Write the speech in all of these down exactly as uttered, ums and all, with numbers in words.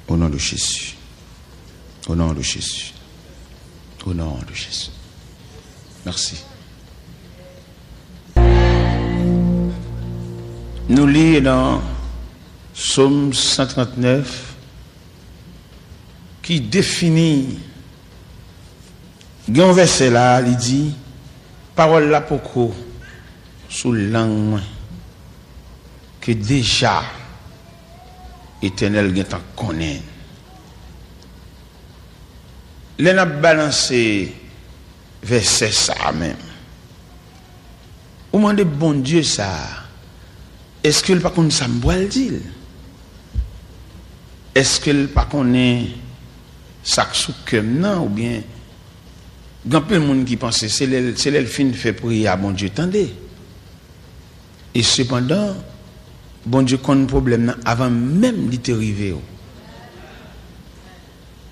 Au nom de Jésus. Au nom de Jésus. Au nom de Jésus. Merci. Nou li nan Sòm san trannèf ki defini, gen yon vèsè la, li di, pawòl la poko sou lang mwen, ke deja Etènèl gentan konnen. Lè n ap balanse vèsè sa a menm, ou mande Bondye sa a, èske l pa konn sa m pral di l? Èske l pa konnen sa k sou kè m nan? Oubyen, gen anpil moun ki panse se lè l, se lè l fin fè priyè a Bondye tande. E sepandan, Bondye konn pwoblèm nan avan menm li te rive w.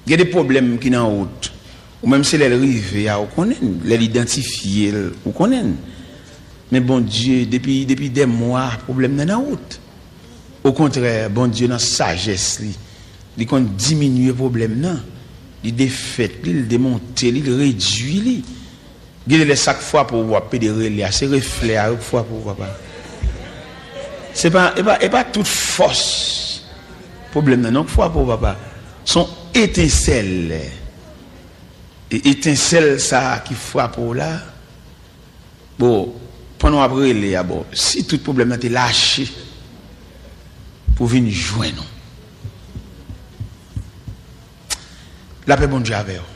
Gen de pwoblèm ki nan wout. Ou menm se lè l rive a ou konnen l, lè l idantifye l ou konnen l. Men Bondye, depi, depi dè mwa, pwoblèm nan nan wout. Okontrè, Bondye nan sajès li, li konn diminye pwoblèm nan. Li defèt li, li demonte li, li redui li. Gen de lè sa k frape w, w ap pede rele a, se reflè a yo k frape w, papa. Se pa, e pa, e pa tout fòs pwoblèm nan non k frape w, papa. Se yon etensèl. E etensèl sa a ki frape w la, bon, pandan w ap rele a, bon, si tout pwoblèm nan te lache pou vin jwenn ou. Lapè Bondye avè w.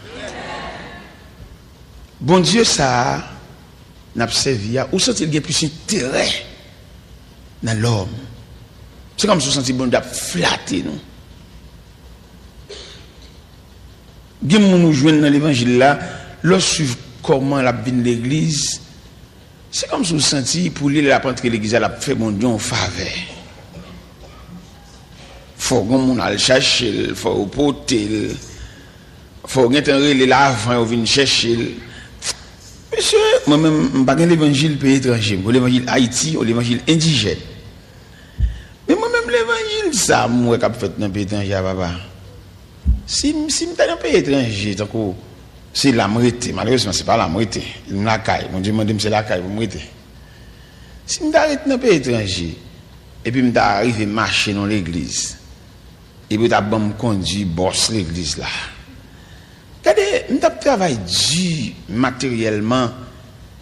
Bondye sa a n ap sèvi a, ou santi l gen plis enterè nan lòm. Se kòmsi w santi Bondye ap flate nou. Gen moun ou jwenn nan levanjil la, lè w swiv kòman l ap vin legliz, se kòmsi w santi pou li, lè l ap antre legliz la, l ap fè Bondye yon favè. Fò gen moun al chache l, fò yo pote l, fò yo gentan rele l avan yo vin chèche l. Mesye, mwen menm, m pa gen levanjil peyi etranje, m gen levanjil Ayiti, yon levanjil endijèn. Men mwen menm, levanjil sa a m wè k ap fèt nan peyi etranje a, papa. Si m, si m ta nan peyi etranje, tankou se la m rete, malerezman, se pa la m rete. M lakay, Bondye mande m se lakay pou m rete. Si m ta ret nan peyi etranje, epi m ta rive mache nan legliz, epi yo ta ban m kondui bòs legliz la, gade, m t ap travay di materyèlman,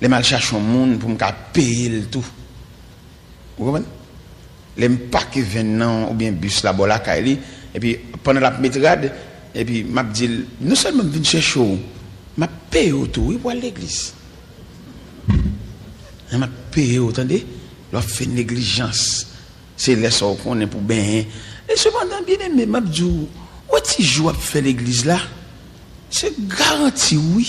lè m al chache yon moun pou m ka peye l tou. Ou konprann? Lè m pake venn nan oubyen bis la bò lakay li, epi pandan l ap met rad, epi m ap di l, non sèlman m vin chèche w, m ap peye w tou, wi, pou w al legliz. Men m ap peye w, tande? Lè w ap fè neglijans, se lè sa w konnen pou benyen. E sepandan, byeneme, m ap di w, wè ti jou w ap fè legliz la, se garanti w, wi.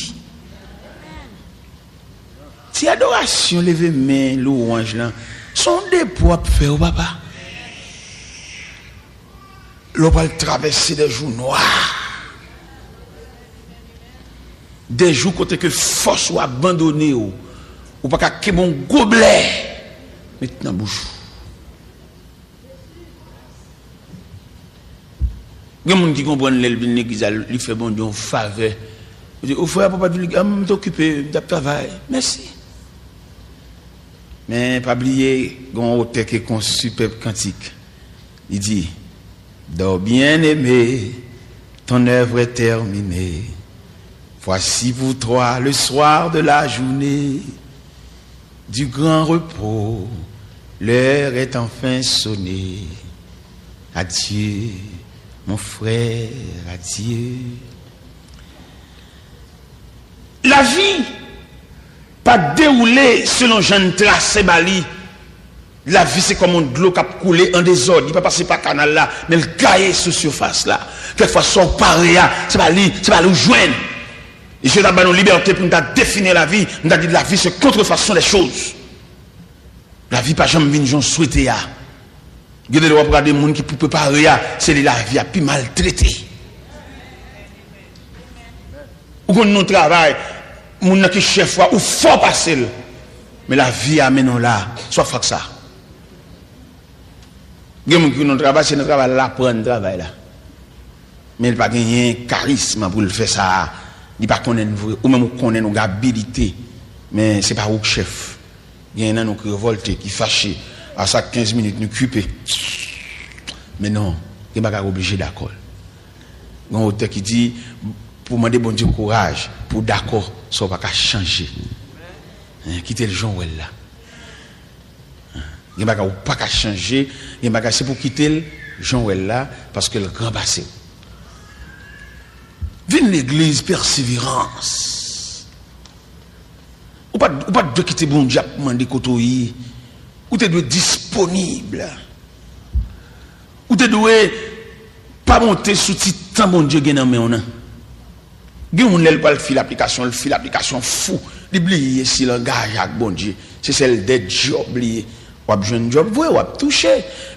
Ti adorasyon, leve men, lwanj lan, se yon depo w ap fè, wi, papa. Lè w pral travèse de jou nwa, de jou kote ke fòs ou abandone w, ou pa ka kenbe yon goblè met nan bouch ou. Gen moun ki konprann lè l vin legliz la, li fè Bondye yon favè. Li di, o frè, papa, vin legliz, a, m t okipe, m t ap travay. Mèsi. Men pa bliye, gen yon otè ki ekri yon sipèb kantik. Li di, Dors bien, aimé, ton œuvre est terminée. Voici pour toi le soir de la journée du grand repos, l'heure est enfin sonnée. Adieu, mon frère, adieu. Lavi pa dewoule selon jan n trase ba li. Lavi se kòm yon dlo k ap koule an dezòd. Li pa pase pa kanal la, men l gaye sou sifas la. Kèkfwa, sa w pare a, se pa li, se pa li w jwenn. E si yo ta ban nou libète pou n ta defini lavi, n ta di lavi se contrefaçon des choses. Lavi pa janm vin jan w swete a. Gen de lè w ap gade moun ki pou prepare a, se li lavi a pi maltrete. Ou konn nan yon travay, moun nan ki chèf ou a, ou fò pase l. Men lavi a mennen w la, sa w ap fè ak sa? Gen moun ki nan yon travay, se nan travay la, l aprann travay la. Men l pa genyen karism pou l fè sa a. Li pa konnen l vre. Ou menm ou konnen l, ou gen abilite. Men se pa ou k chèf. Genyen nan nou ki revòlte, ki fache. A sak kenz minit, nou kipe. Men non, gen bagay ou oblije dakò. Gen yon otè ki di, pou mande Bondye kouraj, pou w dakò, sa w pa ka chanje. Hein, kite l jan w wè l la. Gen bagay ou pa ka chanje, gen bagay se pou kite l jan w wè l la, paske l gran pase w. Vin legliz Pèseverans. Ou pa, ou pa t dwe kite Bondye ap mande kote w ye. Ou te dwe disponib. Ou te dwe pa monte sou ti tan Bondye gen nan men w nan. Gen moun lè l pral fil aplikasyon, l fil aplikasyon fou. Li bliye si l angaje ak Bondye. Se sèl dè djòb li ye. W ap jwenn djòb vre, w ap touche.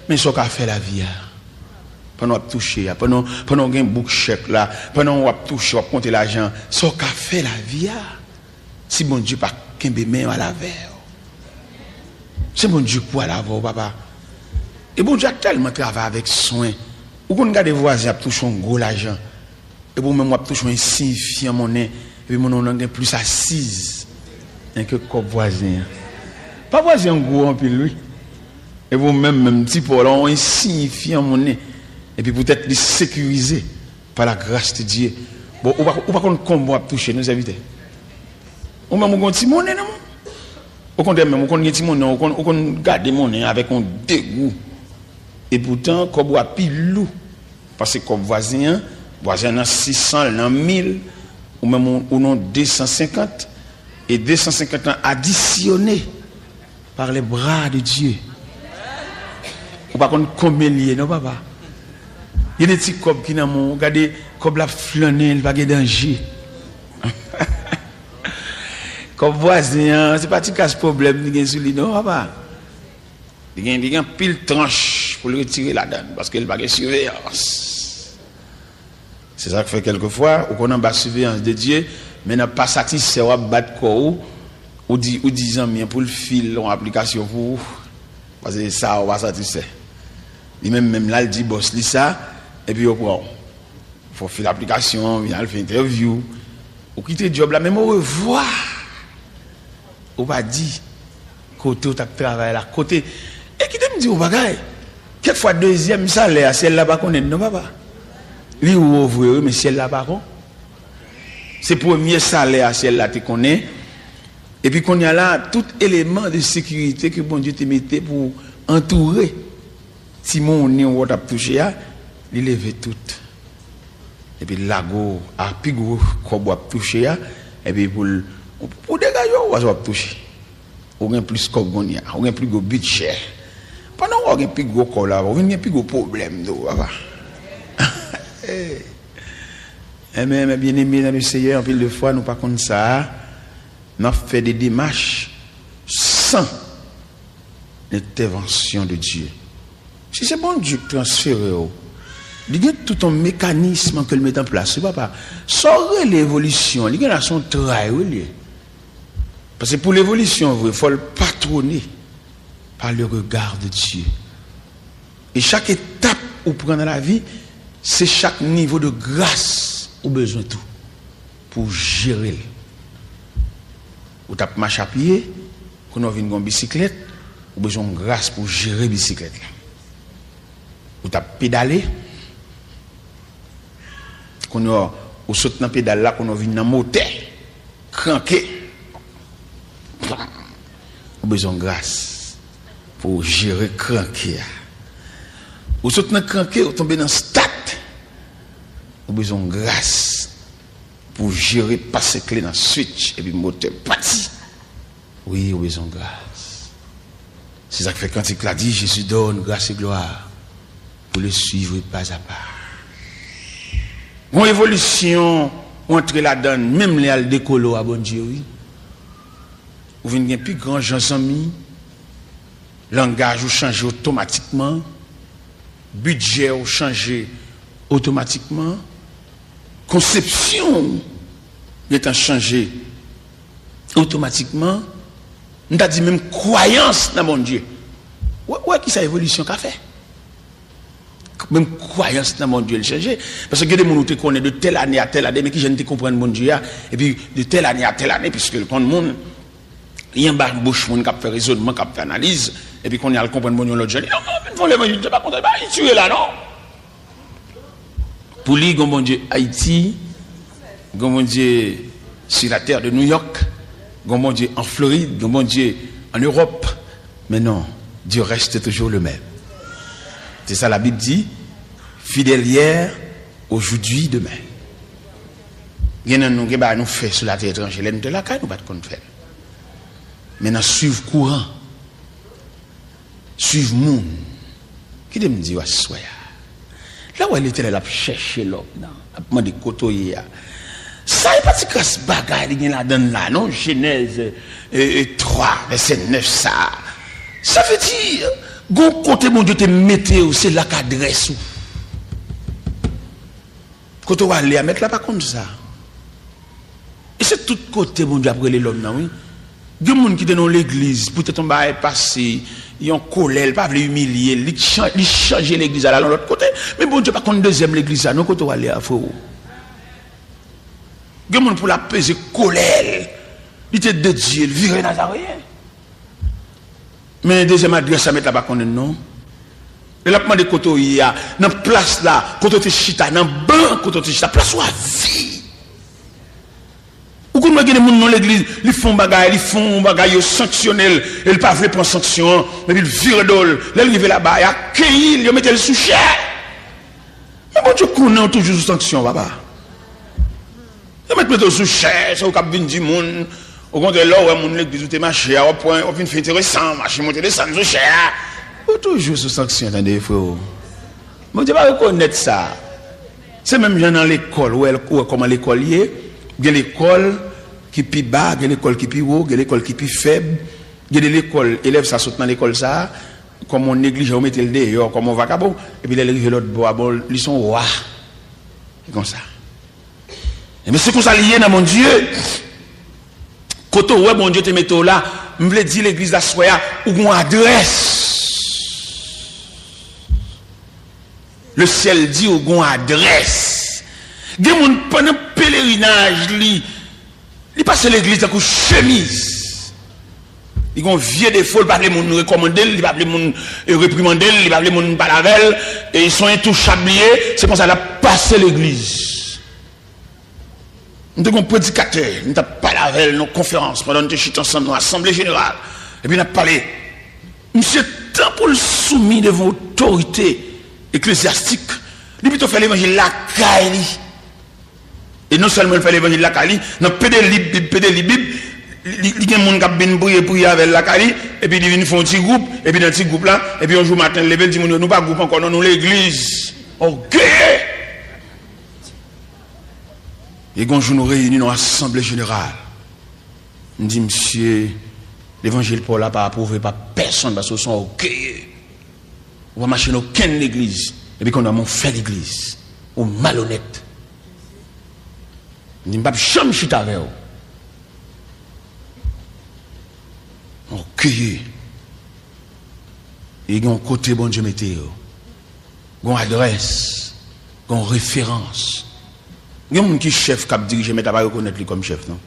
Men sa w ka fè lavi a? Pandan w ap touche a, pandan, pandan w gen bouk chèk la, pandan w ap touche, w ap konte lajan, sa w ka fè lavi a? Si Bondye pa kenbe men w al avè w. Se Bondye k pral avè w, papa. E Bondye ap tèlman travay avèk swen. Ou konn gade vwazen ap touche yon gwo lajan. Epi ou menm w ap touche yon ensiyifyan monnen. Epi monnen w nan gen plis asiz enke kòb vwazen an. Pa vwazen an gwo anpil, wi. Epi ou menm, menm ti pa w la, yon ensiyifyan monnen. Epi poutèt li sekirize pa la gras de Dye. Bon, ou pa, ou pa konn konbyen w ap touche, non, sèvitè. Ou menm, ou gen yon ti monnen nan men w. Okontrè, menm, ou konn gen ti monnen, ou konn, ou konn gade monnen avèk yon degou. Epoutan, kòb ou a pi lou pase kòb vwazen an. Vwazen an nan sis san, l nan mil, ou menm, ou, ou nan de san senkant. E de san senkant lan adisyone par les bras de Dieu. Ou pa konn konbyen li ye, non, papa. Gen de ti kòb ki nan men w, ou gade kòb la ap flannen, li pa gen danje. Kòb vwazen an, se pa ti kras pwoblèm li gen sou li, non, papa. Li gen, li gen anpil tranch pou l retire ladan l, paske li pa gen siveyans. Se sa k fè kèlkefwa, ou konn anba siveyans de Dye, men nan pa satisfè, w ap bat kò w, ou di, ou di zanmi an pou l fil yon aplikasyon pou ou, paske sa a ou pa satisfè. Li menm, menm la, l di bòs li sa, epi yo pran w. Fò w fil aplikasyon, vin al fè entèvyou. Ou kite djòb la, menm orevwa ou pa di. Kote w t ap travay la, kote. E kite m di w yon bagay. Kèk fwa, dezyèm salè a, syèl la pa konnen l non, papa. Li wo vre, wi, men syèl la pa konn. Se premye salè a, syèl la te konnen. Epi kounye a la, tout eleman de sekirite ke Bondye te mete pou antoure ti monnen w t ap touche a, li leve tout. Epi l lage w a pi gwo kòb w ap touche a, epi pou l, pou degaje w, w ap touche. Ou gen plis kòb kounye a, ou gen pi gwo bidjè. Pandan w gen pi gwo kòb la, ou vin gen pi gwo pwoblèm tou, papa. Enben, mes bien-aimés dans le Seigneur, anpil de fwa, nou pa konn sa a. N ap fè de demach san lentèvansyon de Dye. Si se Bondye k transfere w, li gen tout yon mekanism ke l met an plas, wi, papa. Sa w rele evolisyon, li gen la se yon tray, wi, li ye. Paske pou l evolisyon vre, fò l patwone pa le regard de Dieu. E chak etap ou pran nan lavi, se chak nivo de gras ou bezwen tou pou w jere l. Ou t ap mache a pye, kounye a w vin gen yon bisiklèt, ou bezwen yon gras pou w jere bisiklèt la. Ou t ap pedale, kounye a, ou sot nan pedal la, kounye a w vin nan motè, kranke. Ou bezwen gras pou w jere kranke a. Ou sot nan kranke, ou tonbe nan stat. Ou bezwen gras pou w jere pase kle nan switch epi motè pati. Wi, ou bezwen gras. Se sa k fè kantik la di, Jésus donne grâce et gloire pour le suivre pas à pas. Gon evolisyon ou antre ladan l, menm lè al dekole w a Bondye, wi. Ou vin gen pi gran jan zanmi, langaj ou chanje otomatikman, bidjè ou chanje otomatikman, konsepsyon ou gentan chanje otomatikman, m ta di menm kwayans nan Bondye. Wè, wè kisa evolisyon ka fè. K-, Menm kwayans nan Bondye l chanje. Paske gen de moun ou te konnen de tèl ane a tèl ane, men kijan l te konprann Bondye a, epi de tèl ane a tèl ane, piske l konn moun, li anba bouch moun k ap fè rezònman, k ap fè analiz, epi kounye a l konprann Bondye yon lòt jan. Li di, "Non, non, vin fè yon levanjil, se pa konsa, se pa Ayiti w ye la, non." Pou li, gon Bondye Ayiti, gon Bondye sur la terre de New York, gon Bondye an Florid, gon Bondye an Ewòp. Men non, Dieu reste toujours le même. C'est ça la Bible dit, fidèle hier, aujourd'hui, demain. Gen nan nou, gen bagay nou fè sou latè etranje. Lè nou te lakay, nou pa t konn fè l. Men nan swiv kouran, swiv moun. Kite m di w aswè a. Lè w wè Letènèl ap chèche lòm nan, ap mande kote w ye a. Sa e pa ti kras bagay li gen ladan l la, non, Jenèz, e, e, twa, vèsè nèf sa a. Sa vle di, gon kote Bondye te mete w, se la k adrès ou. Kote w ale a, mèt la pa konn sa. E se tout kote Bondye ap rele lòm nan, wi. Gen moun ki te nan yon legliz, poutèt yon bagay pase, yon kolè, l pa vle imilye l, li chan-, li chanje legliz la, l al yon lòt kote. Men Bondye pa konn dezyèm legliz la, non, kote w ale a, frero. Gen moun pou l ap peze kolè l, li te dedye l, vire Nazareyen. Men dezyèm adrès la, mèt la pa konnen non. Lè l ap mande kote w ye a, nan plas la, kote w te chita, nan ban kote w te chita, plas ou a vid. Ou konn wè gen de moun nan legliz, li fè yon bagay, li fè yon bagay, yo sanksyone l, e l pa vle pran sanksyon an, epi l vire do l. Lè l rive laba, y akeyi l, yo mete l sou chè. Men Bondye konnen w toujou sou sanksyon, papa. Yo mèt mete w sou chè, se ou k ap vin di moun. Okontrè, lè w wè moun legliz ou te mache a, w ap pran, w ap vin fè enteresan, mache monte desann sou chè a. Ou toujou sou sanksyon, tande, frero. Bondye pa rekonèt sa. Se menm jan nan lekòl, ou wè, ou wè kòman lekòl ye. Gen lekòl ki pi ba, gen lekòl ki pi wo, gen lekòl ki pi fèb. Gen de lekòl, elèv sa sot nan lekòl sa, kòm yon neglijan, ou mete l deyò, kòm yon vakabon, epi lè l rive lòt bò a, bon, li se yon wa. Se konsa. Ebyen, se konsa li ye nan Bondye. Kote w wè Bondye te mete w la, m vle di legliz la aswè a, ou gon adrès. Le syèl di ou gon adrès. Gen moun pandan pelerinaj li, li pase legliz tankou chemiz. Li gon vye defo, li pa vle moun rekòmande l, li pa vle moun, eh, reprimande l, li pa vle moun pale avè l, e se yon entouchab li ye, se konsa l ap pase legliz. M te gon predikatè, m t ap pale avè l nan konferans, pandan n te chita ansanm nan asanble jeneral, epi n ap pale. Misye, tan pou l soumi devan otorite eklezyastik, li pito fè levanjil lakay li. E non sèlman l fè levanjil lakay li, nan pede li Bib, pede li Bib, li, li gen moun k ap vin priye, priye avè l lakay li, epi li vin fè yon ti gwoup, epi nan ti gwoup la, epi yon jou maten l leve, l di moun yo, "Nou pa gwoup ankò, non, nou legliz." Ògeye! E gon jou nou reyini nan asanble jeneral. M di, "Misye, levanjil pa w la pa apwouve pa pèsonn, paske w se yon ògeye. Ou pa mache nan okenn legliz, epi kounye a men w fè legliz. Ou malonèt." M di, "M p ap janm chita avè w. Ògeye." E gen yon kote Bondye mete yo. Gon adrès, gon referans. Gen moun ki chèf k ap dirije, mèt la pa rekonèt li kòm chèf, non.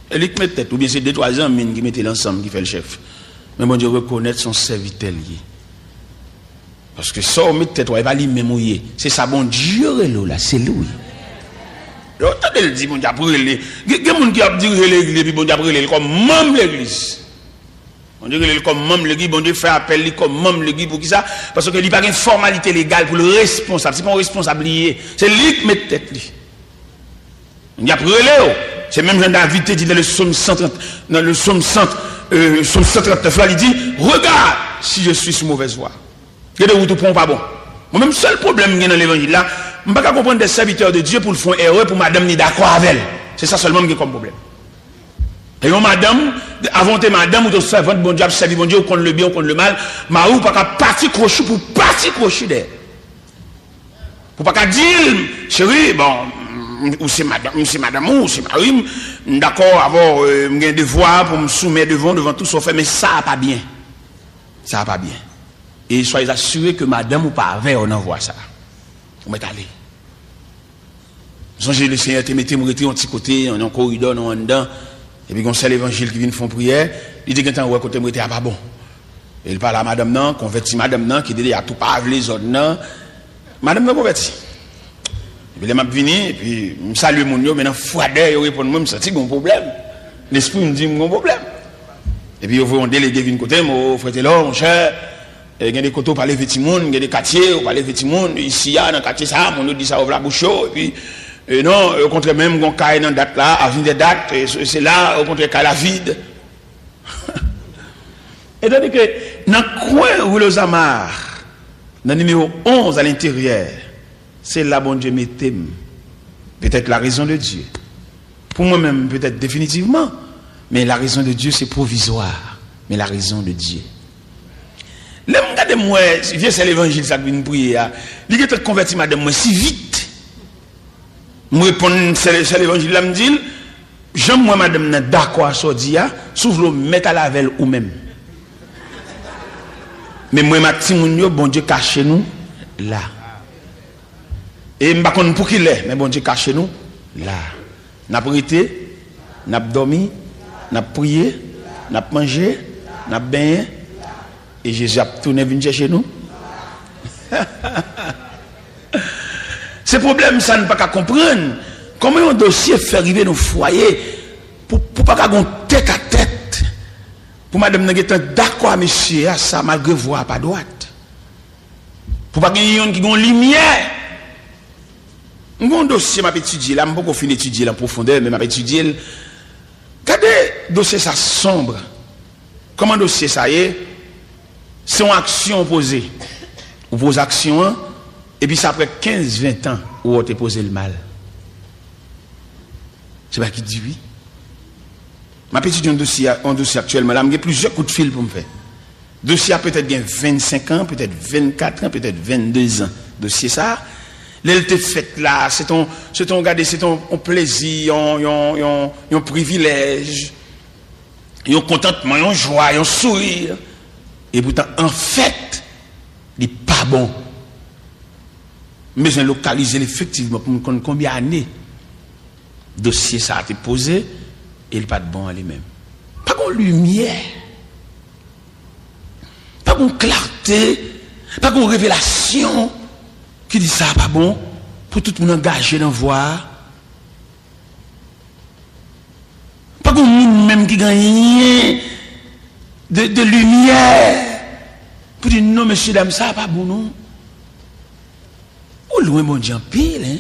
E li k met tèt, oubyen se de twa zanmi l ki mete l ansanm ki fè l chèf. Men Bondye rekonèt se yon sèvitè l ye. Paske sa w met tèt ou a, e pa li menm ou ye. Se sa Bondye rele w la, se li w ye. Lè w tande l di Bondye ap rele, gen, gen moun ki ap dirije legliz epi Bondye ap rele l kòm manm legliz. Bondye rele l kòm manm legliz, Bondye fè apèl li kòm manm legliz. Poukisa? Paske li pa gen fòmalite legal pou l responsab. Se pa yon responsab li ye. Se li k met tèt li. Y ap rele w. Se menm jan David te di nan le psaume cent trente, nan le psaume cent, euh, psaume cent trente-neuf la, li di, "Regarde si je suis sur mauvaise voie." Gade wout ou pran w pa bon. Mwen menm, sèl pwoblèm m gen nan levanjil la, m pa ka konprann de sèvitè de Dye pou l fè yon erè pou madanm ni dakò avè l. Se sa sèlman m gen kòm pwoblèm. E yon madanm, avan w te madanm, ou te sèvant Bondye, ap sèvi Bondye, ou konn le byen, ou konn le mal. Mari w pa ka pati kwochi pou pati kwochi dèyè. Pou pa ka di l, "Cheri, bon, ou se madanm, ou se madanm ou, ou se mari m, m dakò avè w, euh, m gen devwa pou m soumè devan w, devan tout sa w fè, men sa a pa byen. Sa a pa byen." E soyez assurés ke madanm ou pa avè w nan vwa sa a. Ou mèt ale. M sonje Lesenyè te mete m rete yon ti kote, nan yon koridò, nan anndan. Epi gen yon sè levanjil ki vin fè yon priyè. Li te gentan wè kote m rete a pa bon. E li pale a madanm nan, konvèti madanm nan, ki te deja tou pa vle zòn nan. Madanm nan konvèti. Epi lè m ap vini, epi m salye moun yo, men nan fwadè yo reponn mwen, m santi gen yon pwoblèm. Lespri m di m gen yon pwoblèm. Epi yo voye yon delege vin kote m, o, frè Telò, monchè, e, gen de kote w pa leve timoun, gen de katye w pa leve timoun, isi a, nan katye sa a, moun yo di sa yo vle a bouch yo, epi, e, non, okontrè, menm gen yon kay nan dat la, avenue des Dattes, e, se, se la, okontrè, kay la vid. E tandis ke nan kwen Rue Ozama, nan nimewo onz a lenteryè, se la Bondye mete m. Petèt la raison de Dieu. Pou mwen menm, petèt definitivman, men la raison de Dieu se pwovizwa. Men la raison de Dieu. Lè m gade m wè vye sè levanjil sa k vin priye a, li gentan konvèti madanm mwen si vit. M reponn sè, sè levanjil la, m di l, jan m wè madanm nan dakò a sa w di a, si w vle w mèt al avè l ou menm. Men mwen m ak timoun yo, Bondye kache nou la. E m pa konn pou kilè, men Bondye kache nou la. N ap rete, n ap dòmi, n ap priye, n ap manje, n ap benyen, e Jezi ap tounen vin chèche nou. Se pwoblèm sa n pa ka konprann. Kòman yon dosye fè rive nan fwaye pou, pou pa ka gon tèt a tèt, pou madanm nan gentan dakò a mesye a sa malgre vwa a pa dwat. Pou pa gen youn ki gen yon limyè. M gen yon dosye m ap etidye la, m poko fin etidye l an pwofondè, men m ap etidye l. Gade dosye sa sonb. Kòman dosye sa ye? Se yon aksyon w poze. Ou poze aksyon an, epi se aprè kenz, ven tan ou wè w te poze l mal. Se bagay ki di wi. M ap etidye yon dosye, yon dosye aktyèlman la, m gen plizyè kout fil pou m fè. Dosye a petèt gen vennsenk an, petèt vennkat an, petèt vennde zan. Dosye sa a, lè l te fèt la, se t on, se t on, gade, se t on, on plezi, yon, yon, yon, yon privilèj, yon kontantman, yon jwa, yon souri. Epoutan, anfèt, li pa bon. M bezwen lokalize l efektivman pou m konn konbyen ane dosye sa a te poze e li pa t bon an li menm. Pa gen limyè, pa gen klate, pa gen revelasyon ki di sa a pa bon pou tout moun angaje nan vwa a. Pa gen moun menm ki gen anyen de, de limyè pou di non, mesye dam, sa a pa bon non. Ou lwen Bondye anpil, en.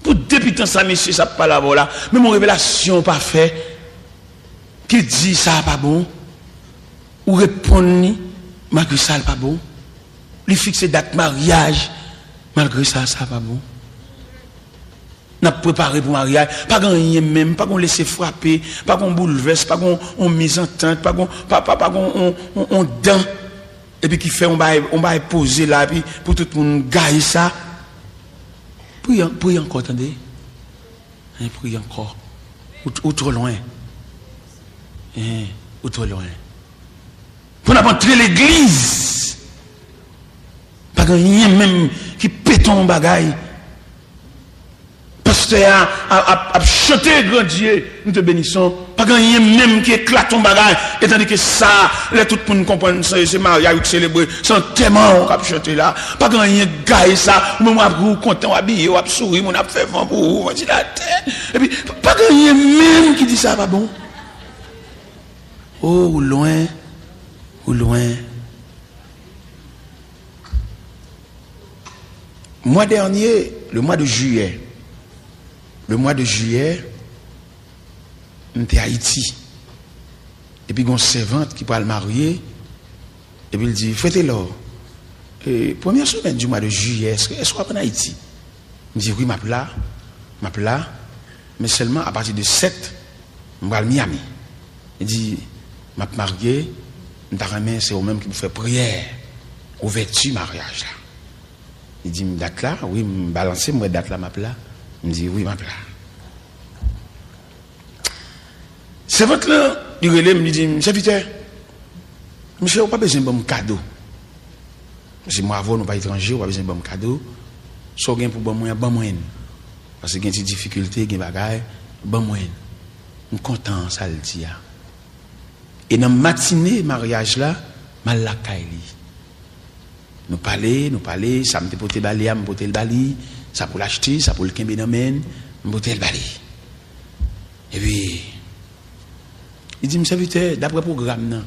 Pou depi tan sa mesye sa ap pale avè w la, menm yon revelasyon w pa fè ki di sa a pa bon, ou reponn li malgre sa a pa bon. Li fikse dat maryaj, malgre sa, sa a pa bon. N ap prepare pou maryaj, pa gen anyen menm, pa gen lese frape, pa gen boulvès, pa gen yon mizantant, pa gen, pa, pa, pa gen yon, yon, yon dan. Epi ki fè yon bagay, yon bagay poze la, epi pou tout moun gaye sa. Priye, priye ankò, tande. Hein, priye ankò. Ou, ou twò lwen. Hein, ou twò lwen. Pou n ap antre legliz, pa gen anyen menm ki pete yon bagay. Pastè a ap, ap, ap chante Grand Dieu, nous te bénissons. Pa gen anyen menm ki eklate yon bagay. Etandike sa, lè tout moun konprann sa, se maryaj ou k selebre, se antèman ou k ap chante la. Pa gen anyen k gaye sa. Ou menm w ap ri, ou kontan, w abiye, w ap souri, moun ap fè van pou ou, vantilatè. Epi, pa gen anyen menm ki di sa pa bon. Oh, ou lwen, ou lwen. Mwa dènye, le mwa de jiyè, le mwa de jiyè, m te Ayiti. Epi gen yon sèvant ki pral marye, epi l di, Frè Telò, e, premyè semèn di mwa de jiyè, èske, èske w ap ann Ayiti? M di, Wi, m ap la, m ap la, men sèlman apati de sèt, m pral Miami. Li di, M ap marye, m ta renmen se ou menm ki pou fè priyè ouvèti maryaj la. Li di m dat la, wi, m balanse, m wè dat la, m ap la. M di, Wi, m ap la. Sèvant lan, li rele m, li di m, Sèvitè, mesye, ou pa bezwen ban m kado. Paske m avè w, nou pa etranje, ou pa bezwen ban m kado. Sa w gen pou ban mwen an, ban mwen l. Paske gen ti difikilte, gen bagay, ban mwen l. M kontan sa l di a. E nan matine maryaj la, m al lakay li. Nou pale, nou pale, sa m te pote ba li a, m pote l ba li, sa pou l achte, sa pou l kenbe nan men l, m pote l ba li. Epi, li di m, sèvitè, daprè pwogram nan,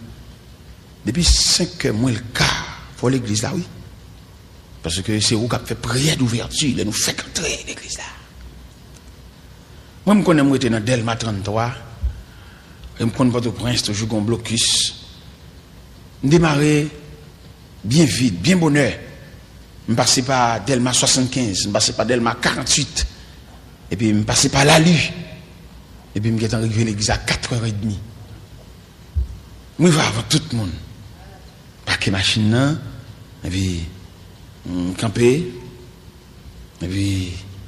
depi senk è mwen l ka, fò w legliz la, wi. Paske se ou k ap fè priyè douvèti lè nou fèk antre legliz la. Mwen, m konnen m rete nan Dèlma tranntwa, e m konn Pòtoprens toujou gen yon blokis. M demare byen vit, byen bonè. M pase pa Dèlma swasannkenz, m pase pa Dèlma karanntuit, epi m pase pa Lali, epi m gentan rive legliz a katrè edmi. M rive avan tout moun. Pake machin nan, epi m kanpe, epi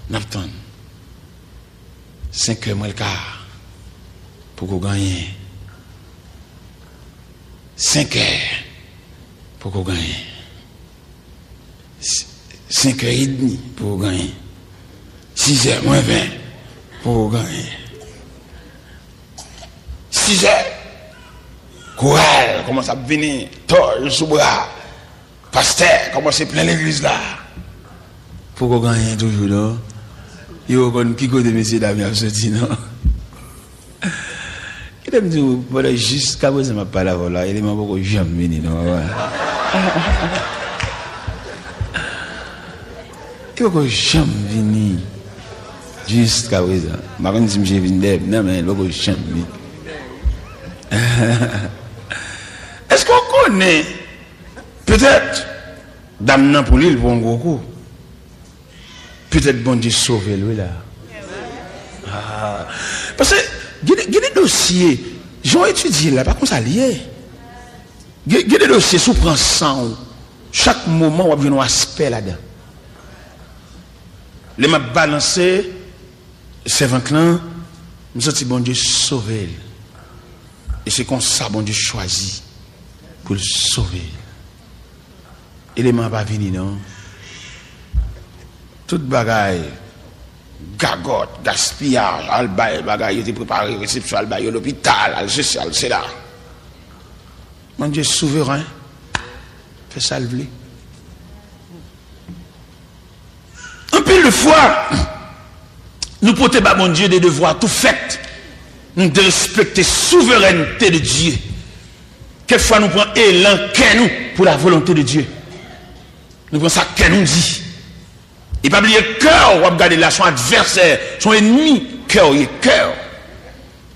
n ap tann. Senk è mwen l ka, poko genyen. Senk è, poko genyen. S-, senk è edmi, poko genyen. Sis è mwen ven, poko genyen. Sis è, koral kòmanse ap vini, tòl sou bra. Pastè kòmanse plen legliz la. Poko genyen toujou, non. Yo konn ki kote mesye dam yo ap soti, non. Kite m di w, pandan jiskaprezan m ap pale avè w la, eleman poko janm vini, non, papa. Li poko janm vini. Jiskaprezan. M pa konn si misye vin dèyè m nan, men li poko janm vini. Èske w konnen, petèt, dam nan pou li, l pran yon gwo kou. Petèt Bondye sove l, wi, la. Ah. Paske, gen de, gen de dosye, jan w etidye l la, pa konsa l ye. Gen, gen de dosye, si w pran san w, chak moman, w ap jwenn yon aspè ladan. Lè m ap balanse sèvant lan, m santi Bondye sove l. E se konsa Bondye chwazi pou l sove l. Eleman an pa vini, non. Tout bagay, gagòt, gaspiyaj, al bay bagay, yo te prepare resepsyon, al bay yo lopital, al sesi, al sela. Bondye souveren, fè sa l vle. Anpil de fwa, nou pote ba Bondye de devwa tou fèt. Nou derespekte souverènte de Dye. Kèk fwa, nou pran elan kè nou pou la volonte de Dye. Nou pran sa kè nou di. E pa bliye, kè w ap gade la, se yon advèsè, se yon ènmi kè w ye, kè w.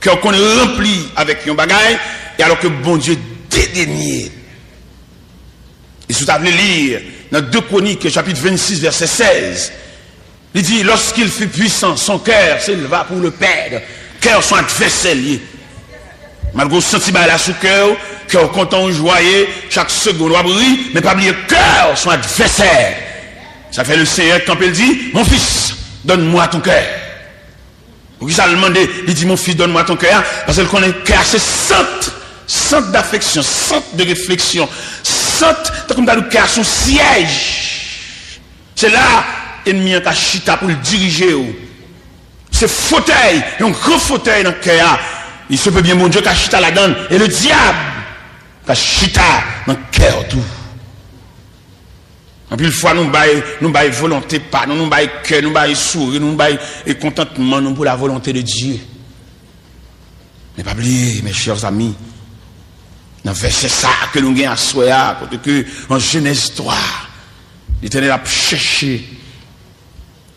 Kè w konn ranpli avèk yon bagay, e alò ke Bondye dedenye l. E si w ta vle li nan de Kwonik, chapit vennsis, vèsè sèz, li di, lorsqu'il fut puissant, son cœur s'éleva pour le perdre. Kè w se yon advèsè l ye. Malgre w santi bagay la sou kè w, kè w kontan, w jwaye, chak segonn w ap ri, men pa bliye kè w se yon advèsè. Sa fè le Seigneur kanpe, l di, mon fils, donne-moi ton cœur. Poukisa l mande, li di, mon fils, donne-moi ton cœur, paske l konnen kè a se sant, sant d'affection, sant de réflexion, sant, tankou m ta di w, kè a se yon syèj. Se la ènmi an ka chita pou l dirije w. Se fotèy, yon gran fotèy nan kè a. Il se peut bien Bondye ka chita ladan l, e le dyab ka chita nan kè w tou. Anpil fwa, nou bay, nou bay volonte pa nou, nou bay kè, nou bay souri nou, nou bay, e, kontantman nou pou la volonte de Dye. Men pa bliye, mes chers amis, nan vèsè sa a ke nou gen aswè a, kote ke an Jenèz twa, Letènèl ap chèche,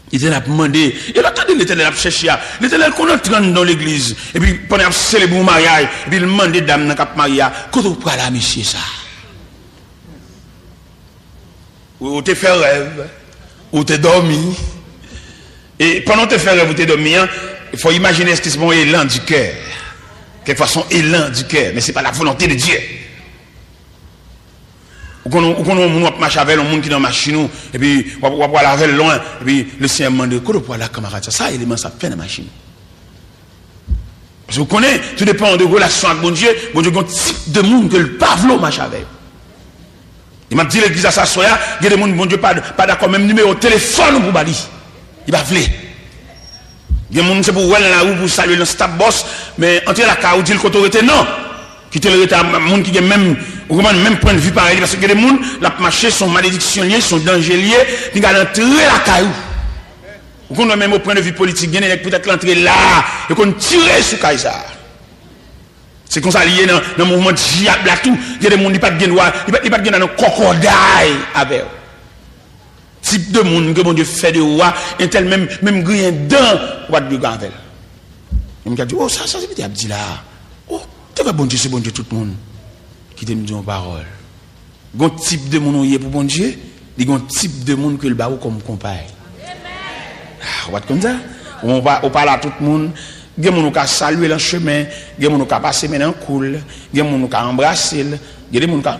Letènèl ap mande, e lè w tande Letènèl ap chèche a, Letènèl konn antre anndan yon legliz, epi pandan y ap selebre yon maryaj, epi l mande dam nan k ap marye a, kote w prale a mesye sa a? Ou, ou te fè rèv, ou te dòmi. E pandan w te fè rèv, ou te dòmi an, fò w imajine èske se pa yon élan du cœur. Kèlkfwa se yon élan du cœur, men se pa la volonte de Dye. Ou konn, ou konn yon moun w ap mache avè l, yon moun ki nan machin ou, epi w ap, w ap prale avè l lwen, epi le Senyè mande, kote w prale a kanmarad sa? Sa eleman sa ap fè nan machin ou? Paske w konnen, tou depan de relasyon ak Bondye, Bondye gen yon tip de moun ke l pa vle w mache avè yo. E m ap di legliz la sa aswè a, gen de moun Bondye pa, pa dakò menm nimewo telefòn ou pou ba li. Li pa vle. Gen moun se pou w wè l nan lari, pou w salye l nan Stap Bòs, men antre lakay ou, di l kote w rete, non. Kite l rete a moun ki gen menm, ou konprann, menm pwennvi parèy li, paske gen de moun, l ap mache, se yon malediksyon l ye, se yon danje l ye, li ka antre lakay ou. Ou konn wè menm o pwennvi politik, gen de nèg poutèt l antre la, yo konn tire sou kay sa a. Se konsa li ye nan, nan mouvman dyab la tou. Gen de moun li pa t gen dwa, li pa, li pa t gen dwa nan kòkòday avè w. Tip de moun ke Bondye fè de ou a, entèl menm, menm griyen dan, ou pa t dwe gen avè l. Gen moun k ap di, o, sa, sa se Pita ap di la. O, te kwè Bondye se Bondye tout moun. Kite m di yon pawòl. Gon tip de moun ou ye pou Bondye, li gon tip de moun ke l ba ou kòm konpay. Ah, ou pa t konn sa? Ou pa, ou pa la tout moun. Gen moun ou ka salye l an chemen, gen moun ou ka pase men nan kou l, gen moun ou ka anbrase l, gen de moun ou ka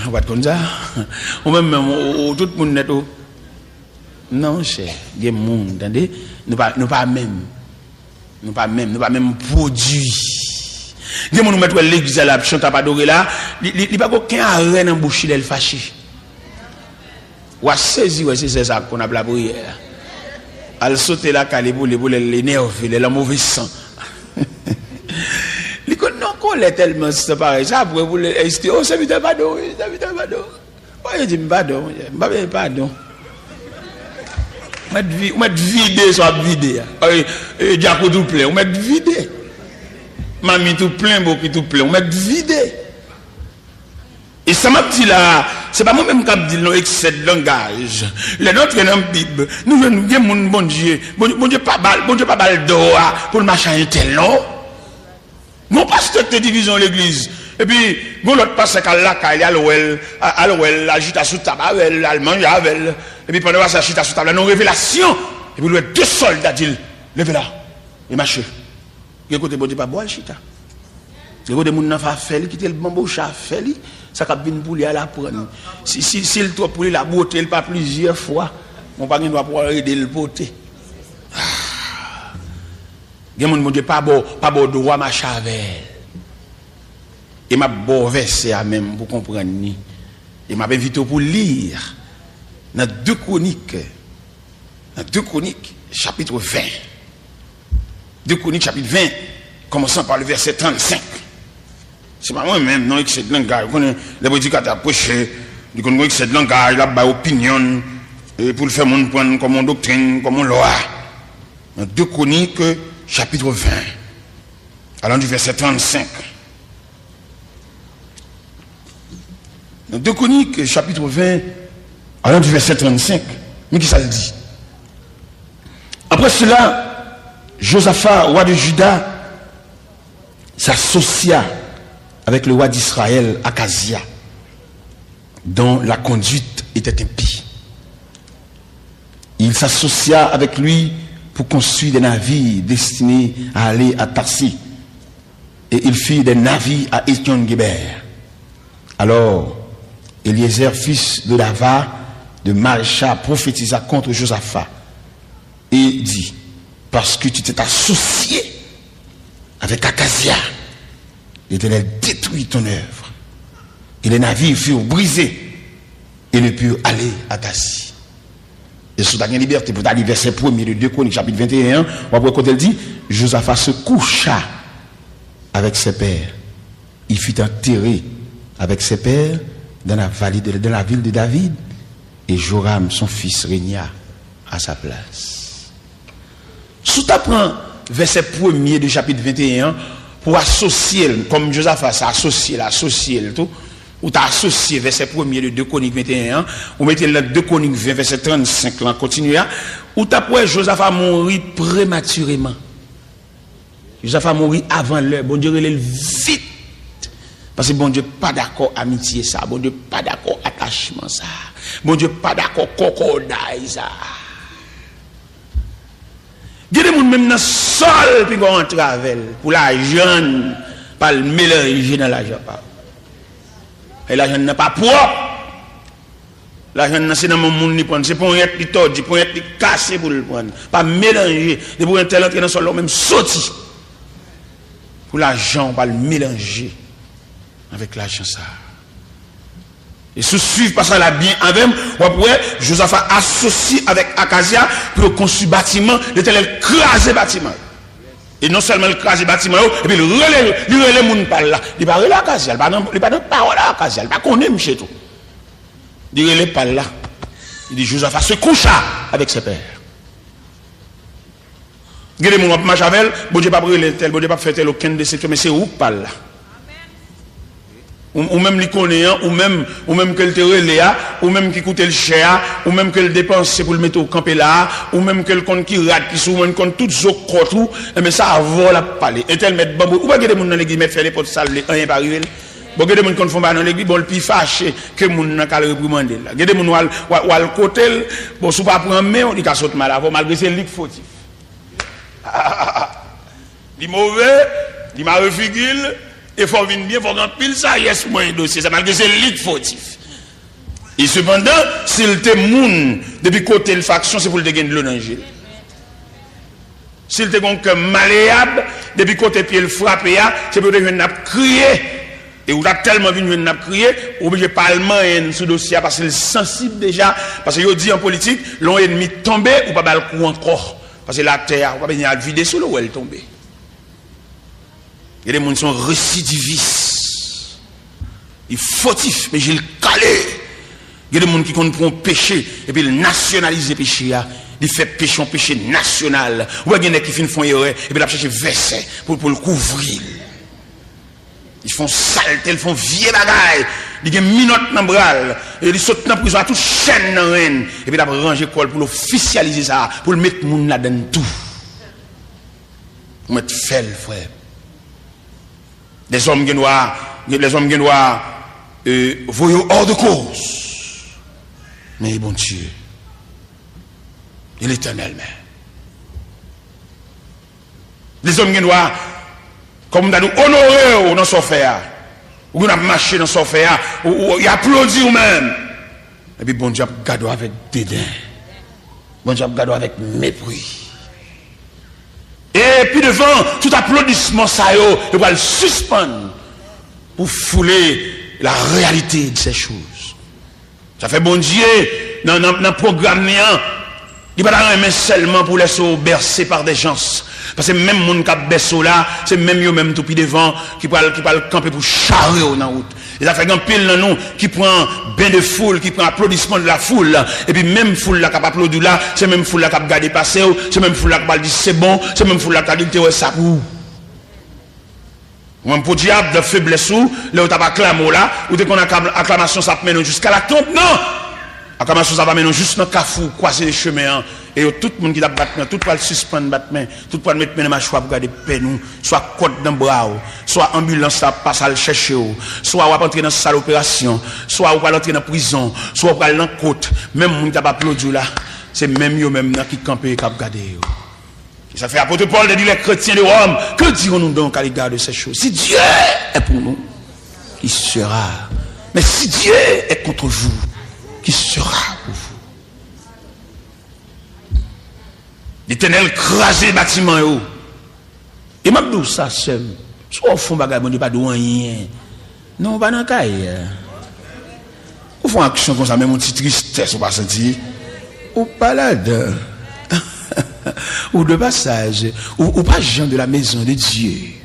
Ou pa t konn sa? Ou menm menm, ou, ou, ou tout moun nèt ou. Non, monchè, gen moun, tande, nou pa, nou pa menm. Nou pa menm, nou pa menm pwodui. Gen moun ou mèt wè legliz la, l ap chante, ap adore la, li, li, li pa gen okenn arè nan bouch li lè l fache. W a sezi wè se sè sa k konn ap lapriyè a. Al sote lakay li pou li, pou lè l enève, lè l an move san. Li konn nan kòlè tèlman san parèy sa, apre pou lè, èske, o, sèvitè, padon, wi, sèvitè, padon. Ou pa di m padon, monchè, m pa bezwen padon. Ou mèt vi-, ou mèt vide sa w ap vide a. E, e, djakout ou plen, ou mèt vide. Mamit ou plen, bokit ou plen, ou mèt vide. E sa m ap di la a, se pa mwen menm k ap di l non, eksè de langaj. Lè n antre nan Bib, nou jwenn gen moun Bondye, Bondye, Bondye pa ba l, Bondye pa ba l dwa pou l mache a entèl non. Gon pastè k te dirize yon legliz, epi gon lòt pastè k al lakay li, al wè l, a-, al wè l, al chita sou tab avè l, al manje avè l, epi pandan pastè a chita sou tab la, nan yon revelasyon, epi l wè de sòlda di l, leve la, e mache. Gen kote Bondye pa ba w al chita. Gen kote moun nan fè afè li, kite l banboche afè li, sa k ap vin pou li a l ap pran. Si, si, si l twòp pou li, l ap wote l pa plizyè fwa. Bon, pa gen dwa pou w al ede l pote. Ah. Gen moun Bondye pa ba w, pa ba w dwa mache avè l. E m ap ba w vèsè a menm pou w konprann li. E m ap envite w pou w li nan de Kwonik. Nan de Kwonik, chapit ven. De Kwonik, chapit ven, kòmansan pa le vèsè trannsenk. Se pa mwen menm, non, eksè de langaj. Ou konnen, lè predikatè ap preche, li konn gon eksè de langaj, l ap bay opinyon l, e pou l fè moun pran l kòm yon doktrin, kòm yon lwa. Nan de Kwonik, chapit ven, allant du verset trannsenk. Dans deux Chroniques, chapitre vingt, allant du verset trente-cinq, men kisa l di. Après cela, Josaphat, roi de Juda, s'associa avec le roi d'Israël, Akazia, dont la conduite était impie. Il s'associa avec lui pour construire des navires destinés à aller à Tarsis. Et ils firent des navires à Ézion-Guébër. Alors, Éliézer, fils d'Odava, de Marécha, prophétisa contre Josaphat et dit, parce que tu t'es associé avec Akazia, l'Éternel détruit ton œuvre. Et les navires furent brisés et ne purent aller à Tarsis. E si w ta gen libète pou w ta li vèsè premye de de Kwonik, chapit venteyen an, w ap wè kote l di, Josaphat se coucha avec ses pères. Il fut enterré avec ses pères dans la vallée de, dans la ville de David, et Joram, son fils, régna à sa place. Si w ta pran vèsè premye de chapit venteyen an, pou w asosye l, kòm Josaphat sa asosye l, asosye l tou, ou ta asosye vèsè premye de de Kwonik venteyen an, ou mete l nan de Kwonik ven vèsè trannsenk lan, kontinye a, ou t ap wè Josaphat mouri prematireman. Josaphat mouri avan lè. Bondye rele l vit. Paske Bondye pa dakò amitye sa. Bondye pa dakò atachman sa. Bondye pa dakò kòkòday sa. Gen de moun menm nan san l pinga w antre avè l pou lajan l pa al melanje nan lajan pa w. E lajan l nan pa pwòp. Lajan nan se nan men moun li pran l. Se ponyèt li tòdi, ponyèt li kase pou l pran l. Pa melanje. Depi w entèl antre nan sòl la, ou menm soti. Pou lajan w pa al melanje. Avèk lajan sa a. E si w swiv pasaj la byen avè m, w ap wè Jozafa asosye avèk Akazya pou yo konstwi batiman, Letènèl kraze batiman yo. E non sèlman l kraze batiman yo, epi l rele, li rele moun pa l la. Li pa rele Akazya, li pa nan, li pa nan pawòl a Akazya, li pa konnen misye tou. Li rele pa l la. Li di, Jozafa se coucha avec ses pères. Gen de moun w ap mache avè l, Bondye p ap rele tèl, Bondye p ap fè tèl okenn desepsyon, men se ou k pa l la. Ou, ou menm li konnen an, ou menm, ou menm ke l te rele a, ou menm ki koute l chè a, ou menm ke l depanse pou l mete w kanpe la a, ou menm ke l konn ki rad ki sou ou, ou menm konn tout zo kòt ou, enben sa avè w l ap pale. Entèl mèt banbou, ou pa gen de moun nan legliz mèt fè nenpòt sa l vle, anyen pa rive l. Bon, gen de moun konn fè yon bagay nan legliz, bon, l pi fache ke moun nan k al reprimande l la. Gen de moun w al, w al, w al kote l, bon, si w pa pran men w, li ka sot mal avè w, malgre se li k fotif. Li move, li mare figi l, e fò w vin byen, fò w gen anpil sajès pou mwen dosye sa, malgre se li k fotif. E sepandan, si l te moun, depi kote l faksyon, se pou l te gen dlo nan je l. Si l te gen yon kè maleyab, depi kote pye l frape a, se pou yo te jwenn n ap kriye. E ou ta tèlman vin jwenn n ap kriye, ou oblije pa al manyen n sou dosye a, paske l sansib deja. Paske yo di an politik, lè yon ènmi tonbe, ou pa ba l kou ankò. Paske latè a, ou pa bezwen al vide sou l, ou wè l tonbe. Gen de moun se yon residivis. Li fotif, men je l kale. Gen de moun ki konn pran yon peche, epi l nasyonalize peche a. Li fè peche yon peche nasyonal. Ou wè gen nèg ki fin fè yon erè, epi l ap chèche vèsè pou, pou l kouvri l. Li fè yon salte, li fè yon vye bagay. Li gen minòt nan bra l. E li sot nan prizon a tout chèn nan ren l. Epi l ap ranje kò l pou l ofisyalize sa, pou l met moun ladan l tou. Ou mèt fè l, frè. Lèzòm gen dwa, lèzòm gen dwa, euh, voye w hors de cause. Men e Bondye. E Letènèl menm. Lèzòm gen dwa, kòm m ta di w, onore w nan sa w fè a. Ou gen dwa ap mache nan sa w fè a. Ou, ou, y aplodi w menm. Epi Bondye ap gade w avèk deden. Bondye ap gade w avèk mepri. E pi devan, tout aplodisman sa yo, yo pral sispann pou foule la réalité de ces choses. Sa fè Bondye, nan, nan, nan pwogram li an, li pa ta renmen sèlman pou lèse w bercé par des gens. Paske menm moun k ap bèse w la, se menm yo menm tou pi devan ki pral, ki pral kanpe pou chare w nan wout. E sa fè gen anpil nan nou ki pran bain de foule, ki pran applaudissement de la foule, epi menm foul la k ap aplodi w la, se menm foul la k ap gade pase w, se menm foul la k ap di se bon, se menm foul la k ap di l te wè sa pou ou. Ou menm podyab, nan feblès ou, lè yo t ap aklame w la, ou te konn aklam-, aklamasyon sa ap mennen w jiska latonb? Non! Aklamasyon sa va mennen w jis nan kafou, kwaze de chemen an. E yo, tout moun ki t ap bat men, tout pral sispann bat men, tout pral met men nan machwa pou gade pè nou, swa kòd nan bra w, swa anbilans la ap pase al chèche w, swa w ap antre nan sal operasyon, swa ou pral antre nan prizon, swa ou pral nan kot, menm moun ki t ap aplodi w la, se menm yo menm nan ki kanpe e k ap gade yo. E sa fè apot Pòl te di les chrétiens de Rome, que dirons-nous donc à l'égard de ces choses? Si Dieu est pour nous, qui sera? Mais si Dieu est contre vous, qui sera pour vous? Letènèl kraze batiman yo. E m ap di w sa, sè m, si w fè yon bagay, Bondye pa di w anyen. Non, ou pa nan kay. Ou fè yon aksyon konsa, menm yon ti tristès ou pa santi. Ou pa ladan. Ou de passage. Ou, ou pa jan de la maison de Dieu.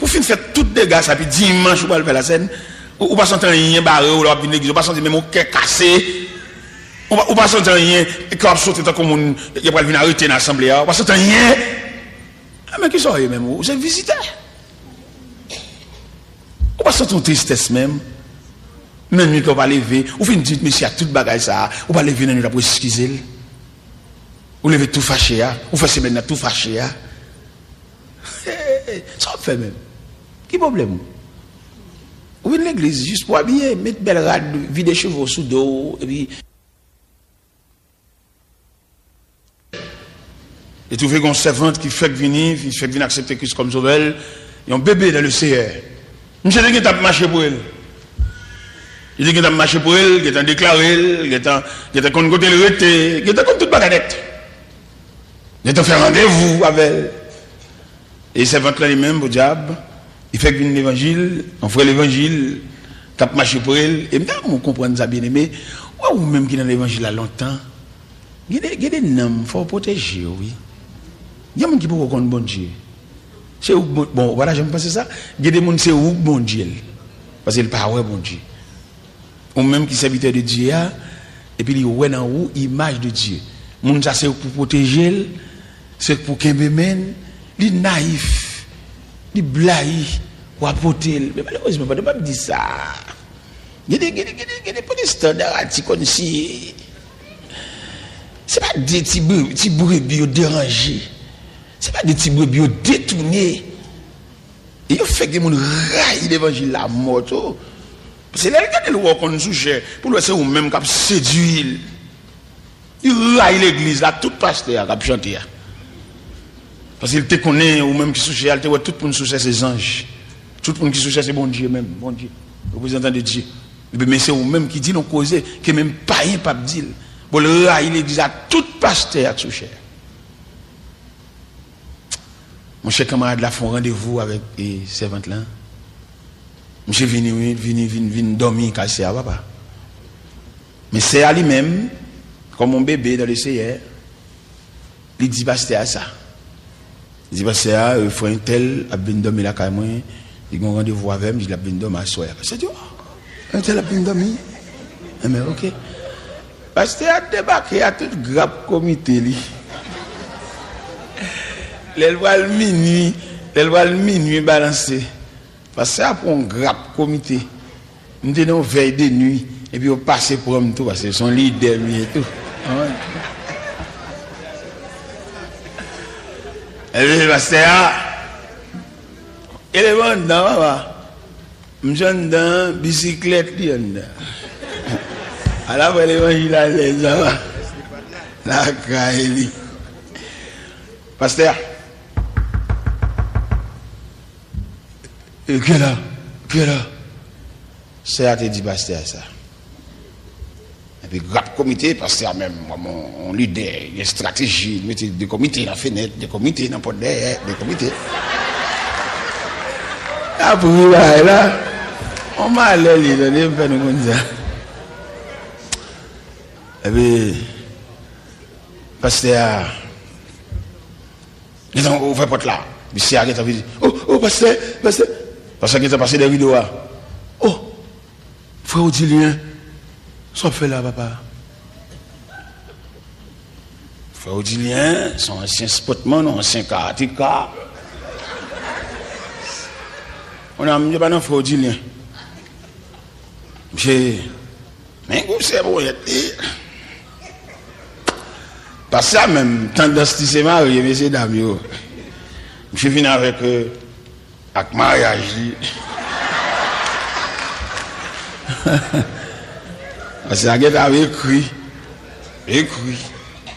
Pou fin fè tout dega sa, epi dimanch ou pral fè lasèn, ou, ou pa santi anyen bare w lè w ap vin legliz, ou pa santi menm yon kè kase, ou pa, ou pa santi anyen, kè w ap sote tankou moun, y ap pral vin arete nan asanble a, ou pa santi anyen. A, men kisa w ye menm, ou se vizitè. Ou pa santi yon tristès menm. Nan nwit la ou pa leve, ou fin di mesye a tout bagay sa a, ou pa leve nan nwit la pou eskize l. Ou leve tou fache a, ou fè semèn nan tou fache a. Sa w ap fè menm? Ki pwoblèm ou? Ou vin legliz jis pou abiye, met bèl rad, vide cheve w sou do w, epi. Li twouve gen yon sèvant ki fèk vini, ki fèk vin aksepte Kris kòm sovè l, yon bebe dans le Seigneur. Misye te gentan ap mache pou el. Li te gentan ap mache pou el, gentan deklare l, gentan, gentan konn kote l rete, gentan konn tout bagay nèt. Gentan fè randevou avè l. E sèvant lan li menm, podyab, Li fèk vin levanjil, yon frè levanjil, k ap mache pre l. E m ta renmen w konprann sa, byeneme. Ou wè, ou menm ki nan levanjil la lontan, gen de, gen de nanm, fò w pwoteje yo, wi. Gen moun ki poko konn Bondye. Se ou k Bon-, bon, ou pa ta janm panse sa? Gen de moun, se ou k Bondye l. Paske l pa wè Bondye. Ou menm ki sèvitè de Dye a, epi li wè nan ou imaj de Dye. Moun sa se ou k pou pwoteje l, se ou k pou kenbe men l, li nayif, li blayi, w a pote l. Men malerezman, pandan m ap di sa, gen de, gen de, gen de, gen de pwotestan darati kòmsi se pa de ti bre-, ti brebi yo deranje, se pa de ti brebi yo detounen. E yo fè gen moun rayi levanjil la mò tou. Paske lè l gade l wè w konn sou chè, pou l wè se ou menm k ap sedui l. Li rayi legliz la, tout pastè a k ap chante a. Paske l te konnen ou menm ki sou chè a, l te wè tout moun sou chè se zanj. Tout moun ki sou chè se Bondye menm, Bondye, reprezantan de Dye. Epi men se ou menm ki di l yon koze ke menm payen p ap di l. Bon, l rayi legliz la, tout pastè a k sou chè a. Monchè, kanmarad la fè yon randevou avèk, e, sèvant lan. Misye vini, wi, vini, vin, vin dòmi kay sè a, papa. Men sè a li menm, kòm yon bebe dans le Seigneur, li di pastè a sa. Li di pastè a, e, frè entèl ap vin dòmi lakay mwen, li gen yon randevou avè m, li di l ap vin dòmi aswè a. Pastè a di, o, entèl ap vin dòmi? Enben, oke. Pastè a debake a tout grap komite li. Lè l pral minui, lè l pral minui balanse, pastè a pran yon grap komite. M te nan yon vèy de nui, epi yo pase pran m tou, paske se yon lidè m ye tou. Epi pastè a, e leve anndan, papa. Misye anndan, bisiklèt li anndan. Ala fè levanjil alèz, papa. Lakay li. Pastè a. E, kiyès la? Kiyès la? Sè a te di pastè a sa. Epi grap komite, pastè a menm, kòm yon, yon lidè, gen estrateji, li mete de komite nan fenèt, de komite nan pòt dèyè, de komite. Apre bagay la, yon malè li, tande, m fè nou konn sa. Epi, pastè a, gentan ouvè pòt la. Mesye a gentan vini. O, o, pastè, pastè. Pastè gentan pase dèyè rido a. O, frè Odilyen, sa w ap fè la, papa? Frè Odilyen, se yon ansyen spòtmann, yon ansyen karateka. Kounye a, misye pa nan frè Odilyen. Misye, men gwosè ponyèt li. Pastè a menm, tandans li se marye, mesye dam yo. Misye vin avèk, e, ak maryaj li. Pastè a gentan ekri, ekri,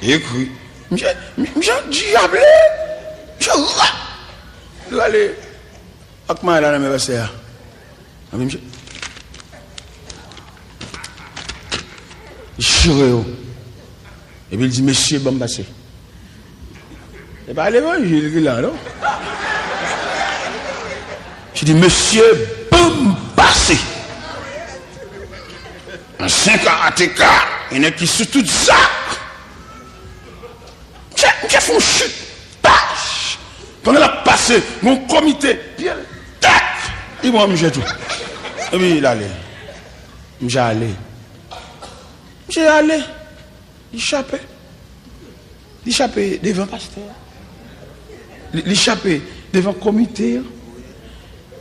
ekri. Misye, misye dyable, misye ra-, rale ak maryaj la nan men pastè a. Epi misye chire yo. Epi l di, mesye, ban m pase. Se pa levanjil ki la, non? Misye di, mesye, ban m pase. Ansyen karateka, yon nèg ki sou tout zak. Misye, misye fè yon chit. Pach! Pandan l ap pase, yon komite, pye l, tak! Li pran misye tou. Epi l ale. Misye ale. Misye ale. Li chape. Li chape devan pastè a. Li, li chape devan komite an.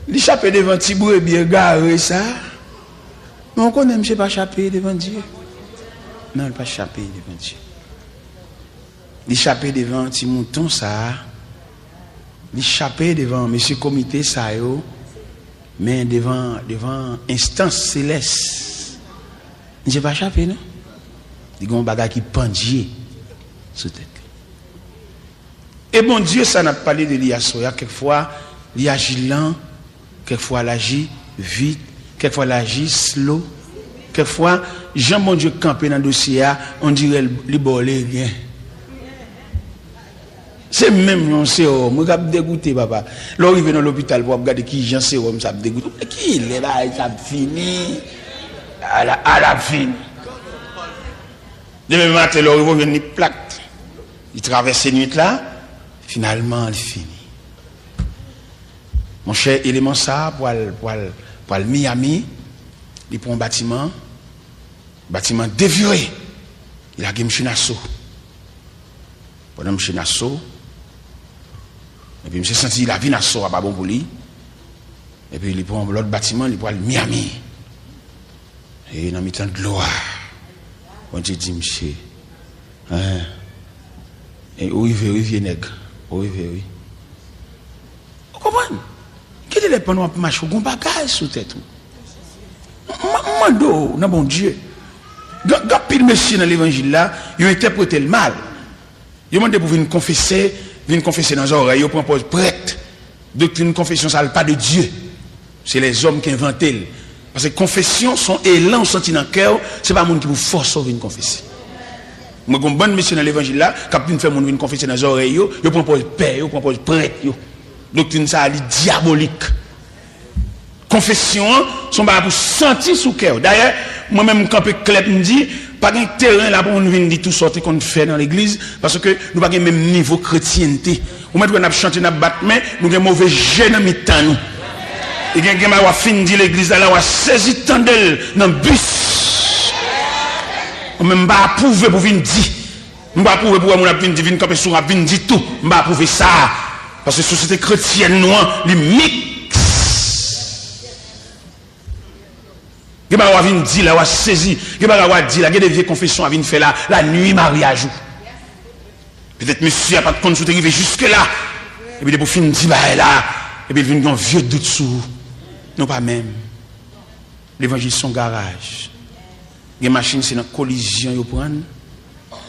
Li chape devan ti brebi egare sa a. Men w konnen misye pa chape devan Dye. Non, li pa chape devan Dye. Li chape devan ti mouton sa a. Li chape devan mesye komite sa yo. Men devan, devan enstans selès, misye pa chape, non. Li gen yon bagay ki pandye sou tèt li. E Bondye sa n ap pale de li aswè a, kèk fwa, li aji lan, kèk fwa, l aji vit, kèk fwa, l aji slow, kèk fwa, jan Bondye kanpe nan dosye a, on dirè li ba w legen. Se menm jan yon sewòm, wi, k ap degoute, papa. Lè w rive nan lopital pou w ap gade kijan sewòm sa ap degoute. Kilè bagay sa ap fini? Ala, ala ap fini. Demen maten, lè w rive, w jwenn li plat. Li travèse nwit la, finalman, li fini. Monchè, eleman sa a pral, pral, pral Miami, li pran yon batiman, batiman devire, li lage msye nan aso. Pandan msye nan aso, epi msye santi lavi nan aso a pa bon pou li, epi li pran yon lòt batiman, li pral Miami. E nan mitan dlo a, Bondye di msye, en, e ou rive wi, vye nèg, ou rive wi. Ou konprann? Gen de lè pandan w ap mache, ou gen yon bagay sou tèt ou. M, m, m mande w nan Bondye. Gen, gen anpil mesye nan levanjil la, yo entèprete l mal. Yo mande pou vin konfese, vin konfese nan zòrèy, yo pran pòz prèt. Doktrin konfesyon sa, l pa de Dye. Se lèzòm ki envante l. Paske konfesyon, se yon elan ou santi nan kè w, se pa moun ki pou fòse w vin konfese. Mwen, gen yon bann mesye nan levanjil la, k ap vin fè moun vin konfese nan zòrèy yo, yo pran pòz pè, yo pran pòz prèt yo. Doktrin sa a, li dyabolik. Konfesyon an, se yon bagay pou santi sou kè w. Dayè, mwen menm, m kanpe klè, m di, pa gen teren la pou moun vin di tou sa w te konn fè nan legliz, paske nou pa gen menm nivo kretyente. Ou mèt wè n ap chante, n ap bat men, nou gen move je nan mitan nou. E gen, gen bagay w ap fin di legliz la, la w a sezi tande l nan bis. Mwen menm, m pa apwouve pou vin di. M pa apwouve pou wè moun ap vin di, vin kanpe sou, ap vin di tou. M pa apwouve sa. Paske sosyete kretyèn nou an, li miks. Gen bagay w a vin di la, w a sezi. Gen bagay w a di la, gen de vye konfesyon w a vin fè la, la nui maryaj ou. Petèt mesye a pa t konn si w te rive jiske la. Epi depi w fin di bagay la, epi l vin gen yon vye dout sou ou. Nou pa menm. Levanjil se yon garaj. Gen machin se nan kolizyon yo pran l.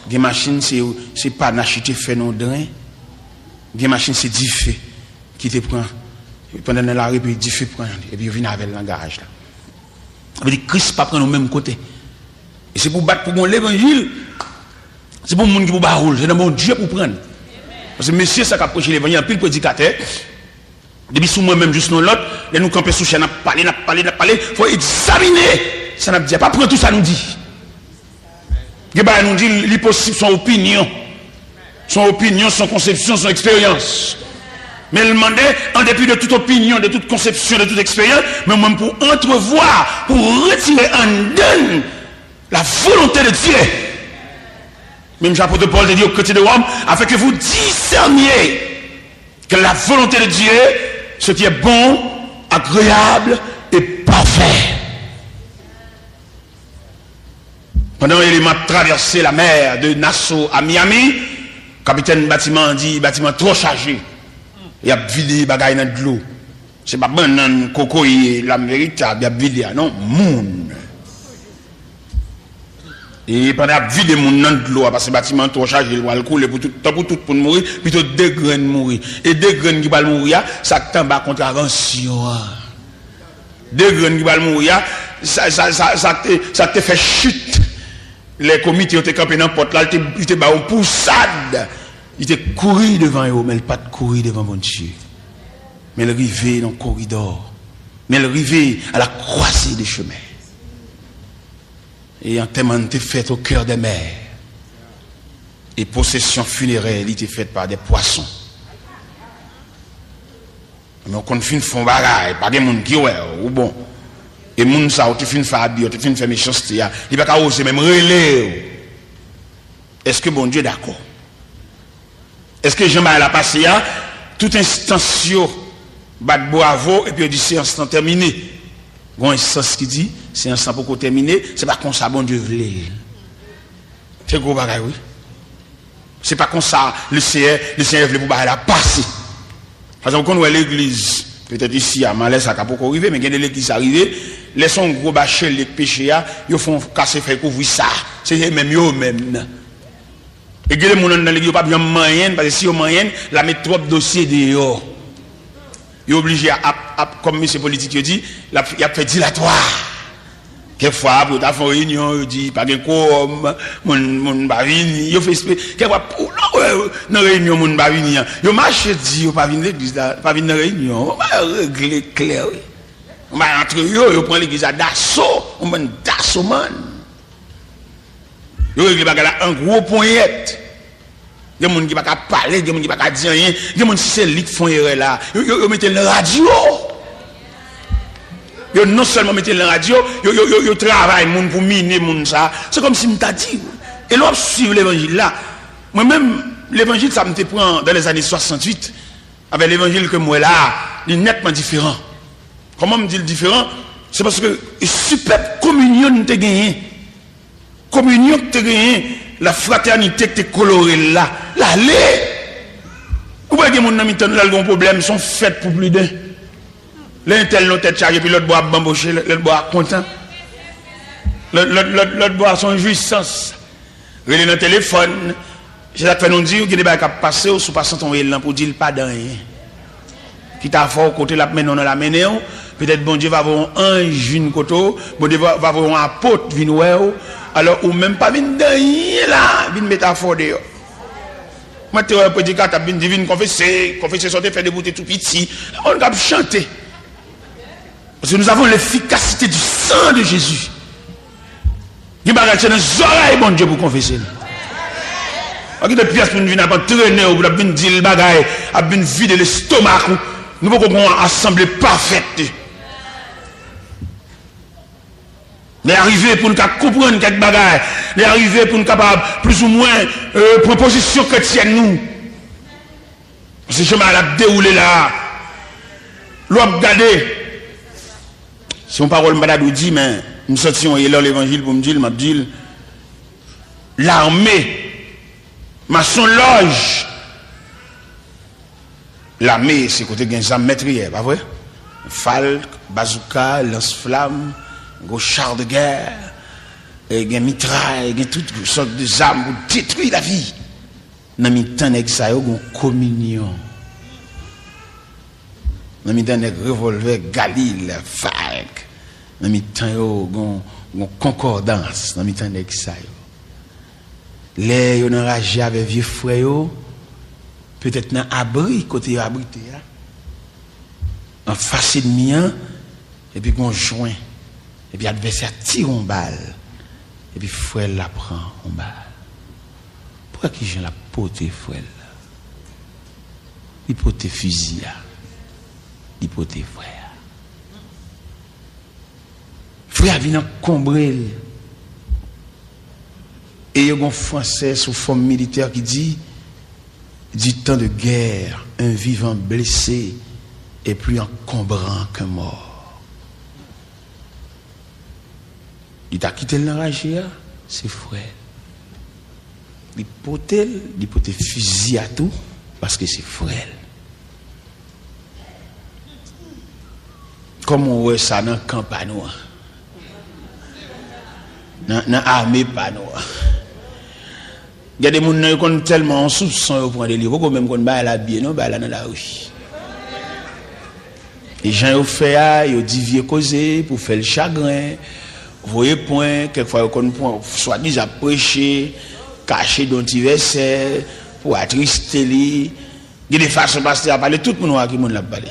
Gen machin se, se pa n achte fè nan dren. Gen machin se dife ki te pran. Pandan nan lari, epi dife pran, epi yo vin avè l nan garaj la. Sa vle di Kris pa pran nou menm kote. E se pou bat pou gon levanjil. Se pou moun ki pou ba ou l. Se nan Bondye pou pran l. Paske mesye sa k ap preche levanjil, anpil predikatè, depi sou mwen menm jis nan lòt, lè nou kanpe sou chè, n ap pale, n ap pale, n ap pale, fò egzamine sa n ap di a. Pa pran tou sa nou di. Gen bagay nou di, li posib, se yon opinyon. Se yon opinyon, se yon konsepsyon, se yon eksperyans. Men l mande, an depi de tout opinyon, de tout konsepsyon, de tout eksperyans, men mwen pou antrevwa, pou retire anndan n la volonte de Dye. Menm jan apot Pòl te di aux chrétiens de Rome, afin que vous discerniez quelle est la volonté de Dieu, ce qui est bon, agréable et parfait. Pandan eleman ap travèse lamè de Nassau a Miami, kapitèn batiman an di batiman twò chaje. Y ap vide bagay nan dlo. Se pa bannann, kokoye, lam veritab, y ap vide a, non, moun. E pandan y ap vide moun nan dlo a, paske batiman an twò chaje, l pral koule pou tout, tanpou tout moun mouri, pito de grenn mouri. E de grenn ki pral mouri a, sa k t anba kontravansyon an. De grenn ki pral mouri a, sa, sa, sa, sa k te, sa k te fè chit. Lè komite yo te kanpe nan pòt la, li te, li te ba yo pousad. Li te kouri devan yo, men l pa t kouri devan Bondye. Men l rive nan koridò. Men l rive à la croisée des chemins. E antèman te fèt au cœur des mers. E pwosesyon finerè li te fèt pa de pwason. Men w konn fin fè yon bagay, pa gen moun ki wè w, ou bon. E moun sa w te fin fè abi, w te fin fè mechanste a, li pa ka oze menm rele w. Èske Bondye dakò? Èske jan bagay la pase a, tout enstans yo bat bwavo epi yo di seyans lan tèmine? Gon enstans ki di seyans lan poko tèmine, se pa konsa Bondye vle l. Se gwo bagay, wi. Se pa konsa Lesenyè, Lesenyè vle pou bagay la pase. Paske ou konn wè legliz, petèt isi a, malè sa ka poko rive, men gen de legliz sa rive, lè se yon gwo bachèlye k peche a, yo fè yon kase fèy kouvri sa. Se yo menm, yo menm. E gen de moun anndan legliz, yo p ap janm manyen n, paske si yo manyen n, l a met twòp dosye deyò. Yo oblije ap, ap, kòm mesye politik yo di, l ap, y ap fè dilatwa. Kèk fwa, pou yo ta fè yon reyinyon, yo di pa gen kowòm, moun, moun pa vini, yo fè espre, kèk fwa, pou, lè w wè nan reyinyon moun pa vini an, yo mache di yo pa vin legliz la, pa vin nan reyinyon. Yon bagay yo regle klè, wi. Yon bagay antre yo, yo pran legliz la daso, yon bann dasomann. Yo regle bagay la an gwo ponyèt. Gen moun ki pa ka pale, gen moun ki pa ka di anyen, gen moun si se li k fè yon erè la, yo, yo, yo mete l nan radyo. Yo non sèlman mete l nan radyo, yo, yo, yo, yo travay moun pou mine moun sa. Se kòmsi m ta di w. E lè w ap swiv levanjil la, mwen menm, levanjil sa m te pran dans les années soixante-huit, avèk levanjil ke m wè la a, li nètman diferan. Kòman m di l diferan? Se paske sipèp kominyon n te genyen. Kominyon k te genyen, lafratènite k te kolore l la, l ale. Ou wè gen moun nan mitan nou, lè l gen yon pwoblèm, se yon fèt pou pliden. Lè entèl nan tèt chaje, epi lòt bò ap banboche, lòt bò a kontan. Lòt, lòt, lòt, lòt bò a se yon jwisans. Rele nan telefòn. Se sa k fè nou di w, gen de bagay k ap pase w, si w pa santi w rele nan pou w di l pa de anyen. Ki ta fè w kote l ap mennen w nan l a mennen w. Petèt Bondye va voye yon anj vin kote w. Bondye va, va voye yon apot vin wè w. Alò, ou menm pa vin de anyen la, vin met afè w deyò. Mwen te wè predikatè ap vin di, vin konfese, konfese sa w te fè depi w te tou piti. Yon moun k ap chante. Parce que nous avons l'efficacité du sang de Jésus. Gen bagay se nan zòrèy Bondye pou konfese l. Pa kite pyès moun vin ap antrene w, pou l ap vin di l bagay, ap vin vide lestomak ou. Nou poko gen yon asanble pafèt. Lè a rive pou n ka konprann kèk bagay. Lè a rive pou n kapab, plizoumwen, euh, pran pozisyon kretyèn nou. Se jan bagay la ap dewoule la a. Lè w ap gade, se yon pawòl m pa ta dwe di, men m santi yon elan levanjil pou m di l, m ap di l, lame, masonlòj, lame, se kote gen zam mètriyè, pa vre? Falk, bazouka, lans flam, gwo char de guerre, e gen mitray, gen tout sòt de zam pou detwi lavi. Nan mitan nèg sa yo, gen yon kominyon. Nan mitan nèg revòlvè Galil, Falk, nan mitan yo, gen yon, gen yon konkòdans nan mitan nèg sa yo. Lè yo nan raje avè vye frè yo, petèt nan abri kote yo abrite a, anfas ènmi an, epi gen yon jwen, epi advèsè a tire yon bal, epi frè l la pran yon bal. Pou wè kijan l ap pote frè l la. Li pote fizi a. Li pote frè a. Frè a vin ankonbre l. E yo gen yon fransè sou fòm militè ki di, du temps de guerre, un vivant blessé est plus encombrant qu'un mort. Li ta kite l nan raje a, se frè l. Li pote l, li pote fizi a tou, paske se frè l. Kòman w wè sa nan kan pa nou an? Nan, nan ame pa nou an? Gen de moun nan yo konn tèlman yon soupson yo pran de li, yo poko menm konn bagay la byen non, bagay la nan lari. E jan yo fè a, yo di vye koze pou fè l chagren, voye pwen, kèk fwa yo konn pran, swadizan ap preche, kache de yon ti vèsè, pou atriste li. Gen de fason pastè a pale, tout moun wè a ki moun l ap pale.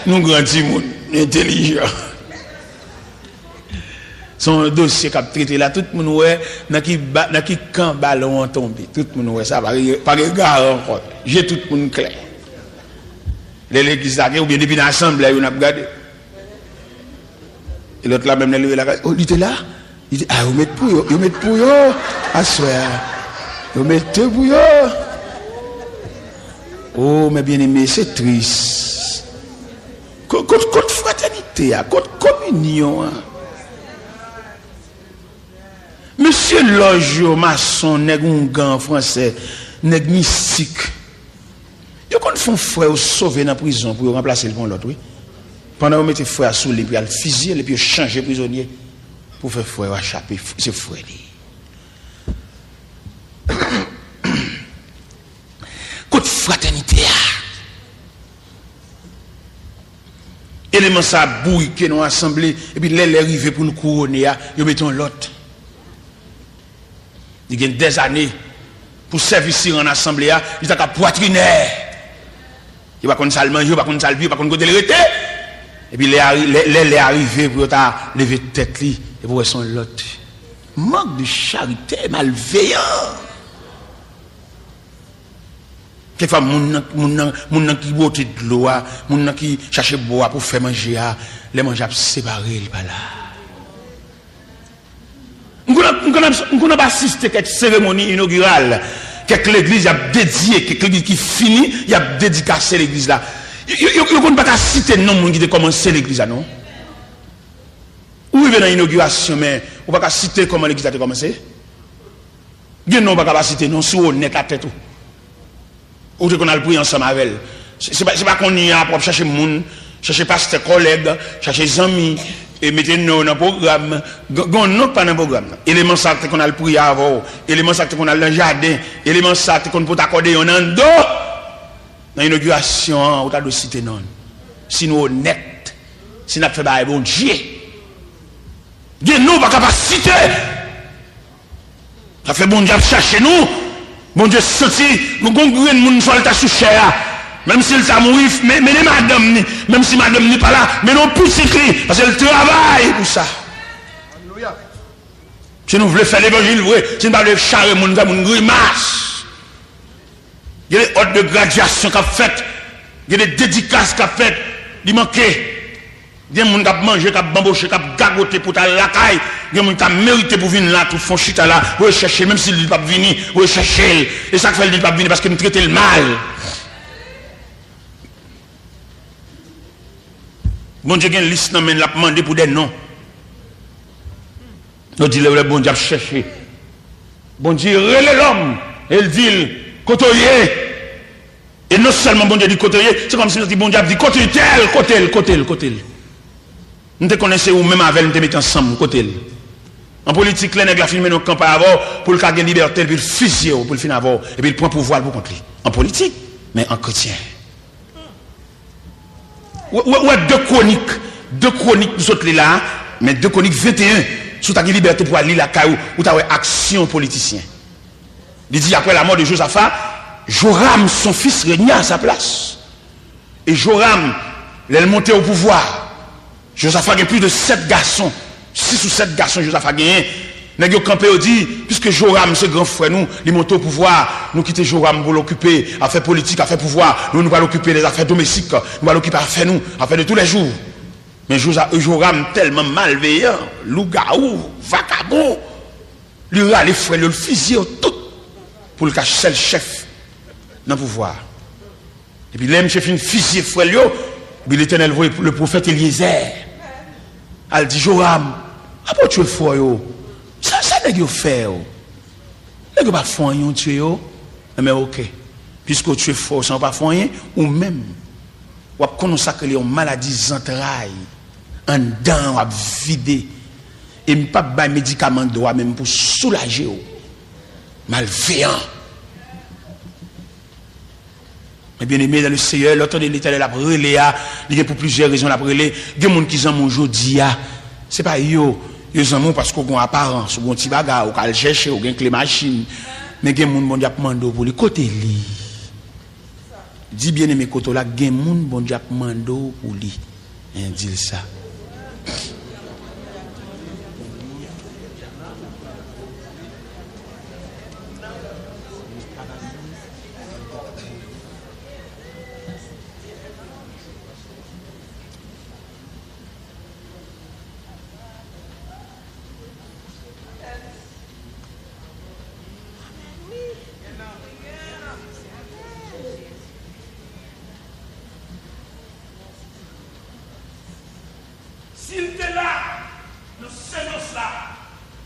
Nou gran timoun, nou entèlijan. Se yon dosye k ap trete la, tout moun wè nan ki ba-, nan ki kan balon an tonbe. Tout moun wè sa, pa gen, pa gen gara ankò. Je tout moun klè. Lè legliz lage, oubyen depi nan asanble a, yo n ap gade. E lòt la menm lè l rive lakay, oh, li te la? Li te, ah, yo met pou yo, yo met pou yo aswè a. Yo mete pou yo. Oh, mes bien-aimés, se tris. Ko-, kot, kot fratènite a, kot kominyon an? Mesye lòj yo, mason, nèg oungan fransè, nèg mistik. Yo konn fè yon frè yo sove nan prizon pou yo ranplase l pa yon lòt, wi. Pandan yo mete frè a sou li, epi al fiziye l, epi yo chanje prizonye pou fè frè yo a chape, se frè li. Kot fratènite a? E Eleman sa ap bourike nan yon asanble, epi lè lè rive pou nou kouwone a, yo mete yon lòt. Li gen dèzane pou sèvis li rann asanble a, li ta ka pwatrinè. Yo pa konn sa l manje, yo pa konn sa l bwè, yo pa konn kote l rete. Epi lè a ri-, lè, lè, lè a rive pou yo ta leve tèt li, epi w wè se yon lòt. Mank de charite, malveyan. Kèkfwa, moun nan, moun nan, moun nan ki bwote dlo a, moun nan ki chache bò a pou fè manje a, lè manje ap separe, li pa la. M konn ap, m konn ap, m konn ap asiste kèk seremoni inogiral, kèk legliz y ap dedye, kèk legliz ki fini, y ap dedikase legliz la. Yo, yo, yo, yo konn pa ka site non moun ki te kòmanse legliz la, non. Ou rive nan inogirasyon, men ou pa ka site kòman legliz la te kòmanse. Gen non ou pa ka pa site non, si w onèt a tèt ou. Ou te konn al priye ansanm avè l. Se, se pa, se pa kounye a pou w ap chache moun, chache pastè kòlèg, chache zanmi, e mete non w nan pwogram. Gen, gen yon non k pa nan pwogram nan. Eleman sa a te konn al priye avè w. Eleman sa a te konn al nan jaden. Eleman sa a te konn pote akòdeyon nan do. Nan inogirasyon an, ou ta dwe site non l. Si nou onèt, si n ap fè bagay Bondye. Gen non w pa ka pa site. Sa fè Bondye ap chache nou. Bondye santi nou gon grenn moun sòl ta sou chè a. Menm si l ta mouri, men, mennen madanm ni. Menm si madanm ni pa la, mennen yon pitit li. Paske l travay pou sa. Si nou vle fè levanjil vre, si n pa vle chare moun, fè moun grimas. Gen de òd de gradyasyon k ap fèt. Gen de dedikas k ap fèt. Li manke. Gen moun k ap manje, k ap banboche, k ap gagote pou t al lakay. Gen moun k ta merite pou vin la tou, fon chita la, rechèche l, menm si li p ap vini, rechèche l. E sa k fè l di l p ap vini, paske m trete l mal. Bondye gen lis nan men l, l ap mande pou de non. Yo di lè, lè Bondye ap chèche. Bondye rele lòm, e l di l, kote w ye? E non sèlman Bondye di kote w ye, se kòmsi l santi Bondye ap di, kote tèl, kote l, kote l, kote l. M te konnen se ou menm avè l m te mete ansanm, kote l? An politik, lè nèg la fin mennen yon kanpay avè w, pou l ka gen libète l, epi l fizye w, pou l fin avè w, epi l pran pouvwa l pou kont li. An politik, men an kretyen. Ou wè, ou wè de Kwonik, de Kwonik nou sot li la a, men de Kwonik venteyen, si w ta gen libète pou w al li lakay ou, ou ta wè aksyon politisyen. Li di, après la mort de Josaphat, Joram, son fils, régna à sa place. E Joram, lè l monte o pouvwa, Jozafa gen plis de sèt gason, sis ou sèt gason Jozafa genyen. Nèg yo kanpe, yo di, piske Joram se gran frè nou, li monte o pouvwa, nou kite Joram pou l okipe afè politik, afè pouvwa, nou, nou pral okipe lèzafè domestik, nou pral okipe afè nou, afè de tou lè jou. Men Joza-, Joram tèlman malveyan, lougawou, vakabon, li rale frè l yo, l fizye yo tout pou l ka sèl chèf nan pouvwa a. Epi lè misye fin fizye frè l yo, epi Letènèl voye le pwofèt Elyezè al di Joram, apot yo fè w yo, sa, sa nèg yo fè w? Nèg yo pa fè w anyen, w tiye yo? Enben, oke. Piske w tiye frè w san yo pa fè w anyen, ou menm, w ap konn yon sa k rele yon maladi zantray. Anndan an w ap vide. E m p ap bay medikaman dwa menm pou soulaje w. Malveyan. Men byeneme dan le Seyè, lè w tande Letènèl ap rele a, li gen pou plizyè rezon l ap rele. Gen moun ki zanmi w jodi a, se pa yo, yo zanmi w paske w gen yon aparans, ou gen yon ti bagay, ou ka al chèche, ou gen kle machin. Men gen moun Bondye ap mande w pou li. Kote li? Di byeneme kote w la, gen moun Bondye ap mande w pou li. Men di l sa. Si l te la nan semans la,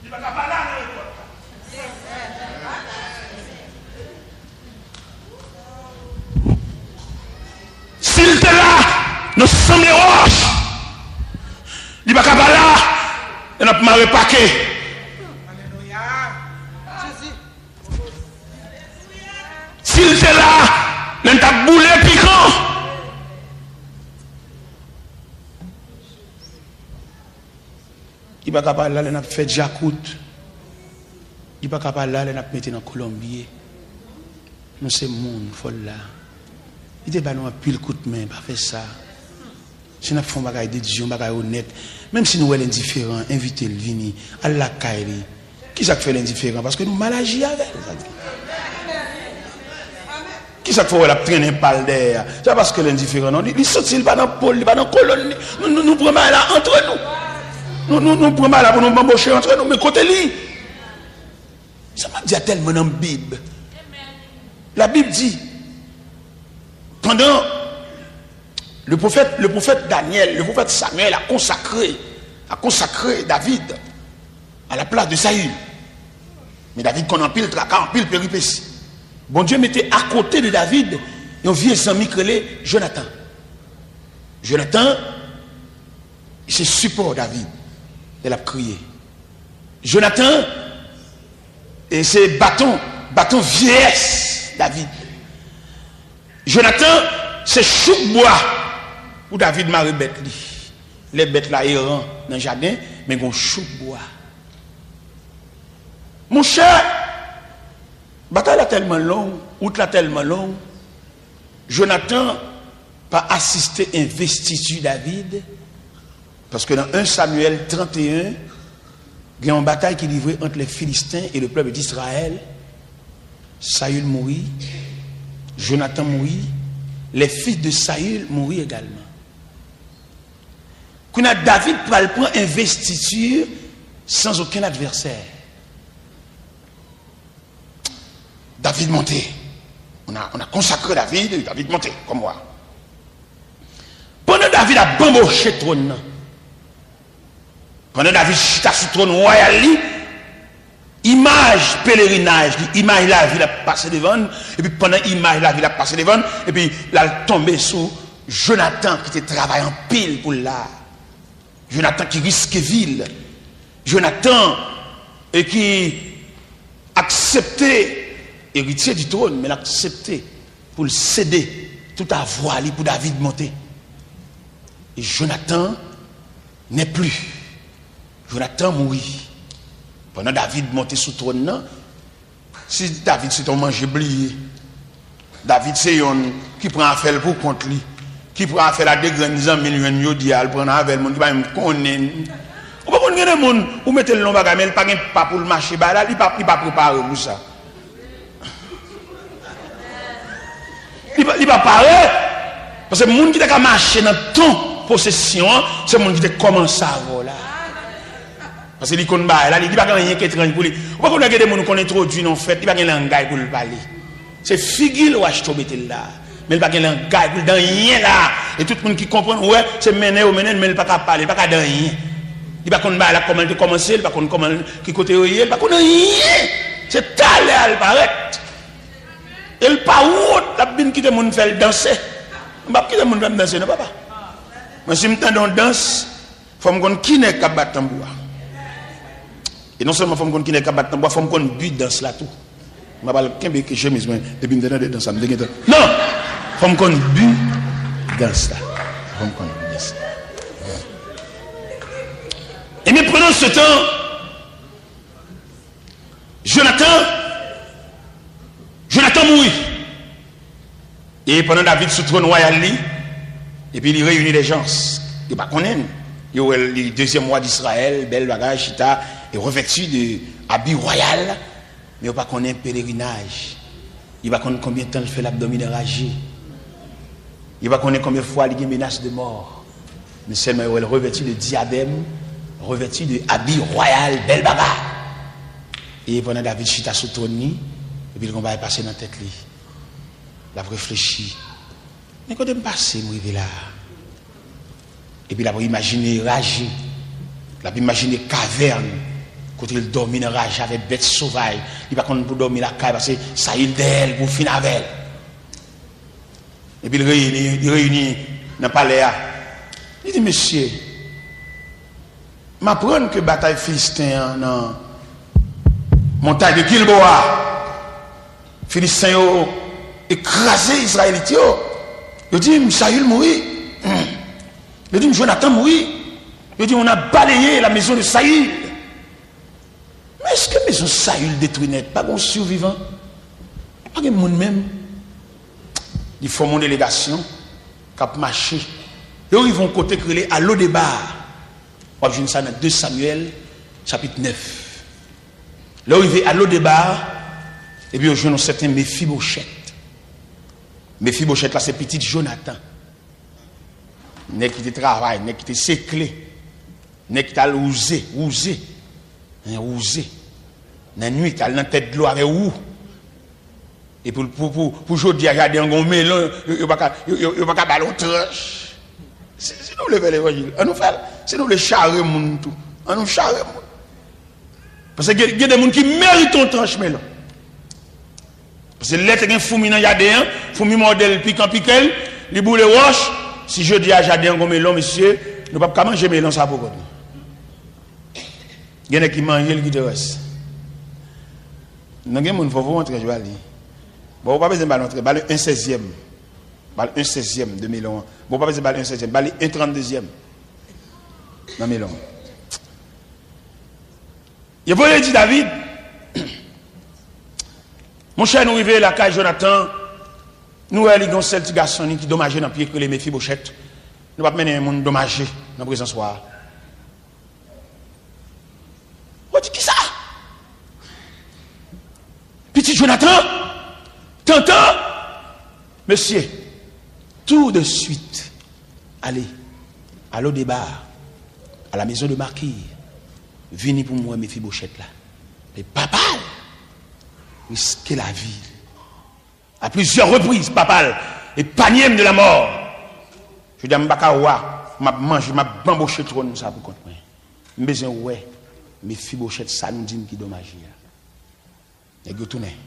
li pa ta pa la nan rekòt la. Si l te la nan sanble wòch, li pa ka pa la lè n ap mare pake. Si l te la lè n t ap boule pikan, Li pa ka pale la lè n ap fè djakout. Li pa ka pale la lè n ap mete nan kolonbye. Nou se moun, fò l la. Li te ba nou anpil kout men, pa fè sa. Si n ap fè yon bagay de Dye, yon bagay onèt, menm si nou wè l endiferan, envite l vini, al lakay li. Kisa k fè l endiferan? Paske nou mal aji avè l, sa di. Kisa k fè w wè l ap trennen pa l dèyè a? Se pa paske l endiferan, non. Li, li santi l pa nan po l, li pa nan kolonn li. Nou, nou, nou pran bagay la antre nou. Nou, nou, nou pran bagay la pou nou banboche antre nou. Men kote li? Sa m ap di a tèlman nan Bib. La Bible dit, pendant le prophète, le prophète Daniel, le prophète Samuel a consacré, a consacré David à la place de Saül. Men David konn anpil traka, anpil peripesi. Bondye mete akote de David yon vye zanmi k rele Jonathan. Jonathan, se sipò David lè l ap kriye. Jonathan, e se baton, baton vyeyès David. Jonathan, se chouk bwa pou David mare bèt li. Lè bèt la eran nan jaden, men gon chouk bwa. Monchè, batay la tèlman long, wout la tèlman long, Jonathan pa asiste envestiti David, paske nan en Samyèl tranteyen, gen yon batay ki livre ant les Philistins et le peuple d'Israël. Saül mouri, Jonathan mouri, les fils de Saül mouri également. Kounye a, David pral pran envestiti sans aucun adversaire. David monte. On a, on a consacré David, David monte comme roi. Pandan David ap banboche twòn nan, pandan David chita sou twòn wayal li, imaj pelerinaj li, imaj lavil ap pase devan l, epi pandan imaj lavil ap pase devan l, epi l al tonbe sou Jonathan ki te travay anpil pou l la. Jonathan ki riske vi l. Jonathan, e ki aksepte, eritye di twòn, men l aksepte pou l sede tout avwa li pou David monte. E Jonathan n'est plus. Jonathan mouri. Pandan David monte sou twòn nan, si David se yon manje bliye, David se yonn ki pran afè l pou kont li, ki pran afè l a de grenn zanmi l jwenn jodi a, l pran avè l, moun ki pa menm konnen l. Ou pa konn gen de moun, ou mete l nan yon bagay, men l pa gen pa pou l mache ba la, li pa, li pa prepare pou sa. Li pa, li pa pare. Paske moun ki te ka mache nan ton posesyon an, se moun ki te kòmanse avè w la. Paske li konn bagay la, li, li pa gen anyen k etranj pou li. Ou pa konn wè gen de moun ou konn entwodui nan yon fèt, li pa gen langay pou l pale. Se figi l ou achte w mete l la. Men li pa gen langay pou l di anyen la. E tout moun ki konprann, ou wè, se mennen yo mennen l, men li pa ka pale, li pa ka di anyen. Li pa konn bagay la kòman l te kòmanse, li pa konn kòman l, ki kote yo ye, li pa konn anyen. Se talè a l parèt. E l pa wont, l ap vin kite moun fè l danse. M p ap kite moun fè m danse, non, papa. Mwen, si m tande yon dans, fò m konn ki nèg k ap bat tanbou a. E non sèlman fò m konn ki nèg k ap bat tanbou a, fò m konn bi dans la tou. M pa pral kenbe ke chemiz mwen, depi m te tande dans la, m te gentan. Non! Fò m konn bi dans la. Fò m konn bi dans la. Ebyen, pandan se tan, Jonathan, Jonathan mouri. E pandan David sou twòn wayal li, epi li reyini lè jan, yo pa konnen l. Yo wè l, li dezyèm wa Disrayèl, bèl bagay, chita, e revèti de abi wayal, men yo pa konnen pelerinaj. Yo pa konn konbyen tan l fè l ap dòmi nan raje. Yo pa konnen konbyen fwa li gen menas de mò. Men sèlman yo wè l revèti de dyadèm, revèti de abi wayal, bèl bagay. E pandan David chita sou twòn li, epi l gon bagay pase nan tèt li. L ap reflechi. Men kote m pase, m rive la a? Epi l ap imajine raje. L ap imajine kavèn kote l dòmi nan raje avèk bèt sovaj. Li pa konn pou dòmi lakay paske Sayil dèyè l pou fin avè l. Epi l reyini, li reyini nan palè a. Li di, "Mesye, m aprann ke batay Filisten an nan montay de Gilboa, Filisten yo ekraze Izrayelit yo. Yo di m Sayil mouri. Yo di m Jonatan mouri." Yo di, on a balayé la maison de Saül. Men èske mezon Sayil detwi nèt? Pa gen yon sivivan? Pa gen moun menm? Li fòme yon delegasyon k ap mache. Yo rive yon kote ki rele Alodeba. W ap jwenn sa nan de Samyèl, chapit nèf. Lè yo rive Alodeba, epi yo jwenn yon sèten Mefibochèt. Mefibochèt la, se pitit Jonatan. Nèg ki te travay, nèg ki te sekle, nèg ki t al wouze, wouze, en, wouze. Nan nwit, al nan tèt dlo avè wou. E pou, pou, pou, pou jodi a, jaden an gon melon, yo, yo pa ka, yo, yo, yo pa ka ba l yon tranch. Si, si nou vle fè levanjil, an nou fè l. Si nou vle chare moun tou, an nou chare moun. Paske gen, gen de moun ki merite yon tranch melon. Paske lè te gen foumi nan jaden an, foumi mòde l, pikan pike l, li boule wòch. Si jodi a jaden an gon melon, mesye, nou p ap ka manje melon sa pou kont nou. Gen nèg ki manje l kite rès. Non, gen moun fò, fò yon tranch ba li. Bon, ou pa bezwen ba l yon tranch, ba li en sèzyèm. Ba l en sèzyèm de melon an. Bon, ou pa bezwen ba l en sèzyèm, ba li en tranndezyèm nan melon an. Yo voye di David, monchè, nou rive lakay Jonatan, nou wè li gen yon sèl ti gason li ki domaje nan pye ki rele Mefibochèt. Nou p ap mennen moun domaje nan prezans wa a. Ou di, kisa? Pitit Jonatan? Tantan? Mesye, tout de suite, ale, Alodeba, à la maison de Makir, vini pou m wè Mefibochèt la. E papa l riske lavi l. À plusieurs reprises, papa l epanye m de la mort. Jodi a, m pa ka wa, m ap manje, m ap banboche twòn sa pou kont mwen. M bezwen wè Mefibochèt sa nou di m ki domaje a. Nèg yo tounen.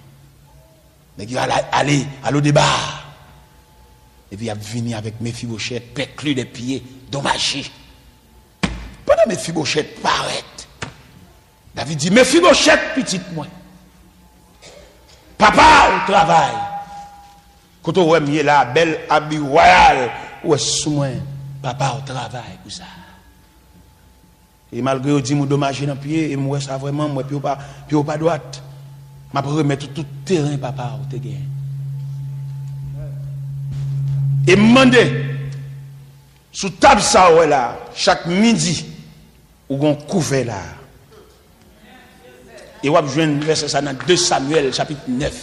Nèg yo ale, ale, Alodeba. Epi y ap vini avèk Mefibochèt, pèkli de pye, domaje. Pandan Mefibochèt parèt, David di, Mefibochèt, pitit mwen, papa w travay. Kote w wè m ye la, bèl abi wayal ou wè sou mwen, papa w travay pou sa. E malgre yo di m ou domaje nan pye, e m wè sa vrèman, m wè pye w pa, pye w pa dwat, m ap remèt ou tout teren papa w te genyen. E m mande, sou tab sa w wè la, chak midi, ou gon kouvè la. E w ap jwenn vèsè sa nan de Samyèl, chapit nèf.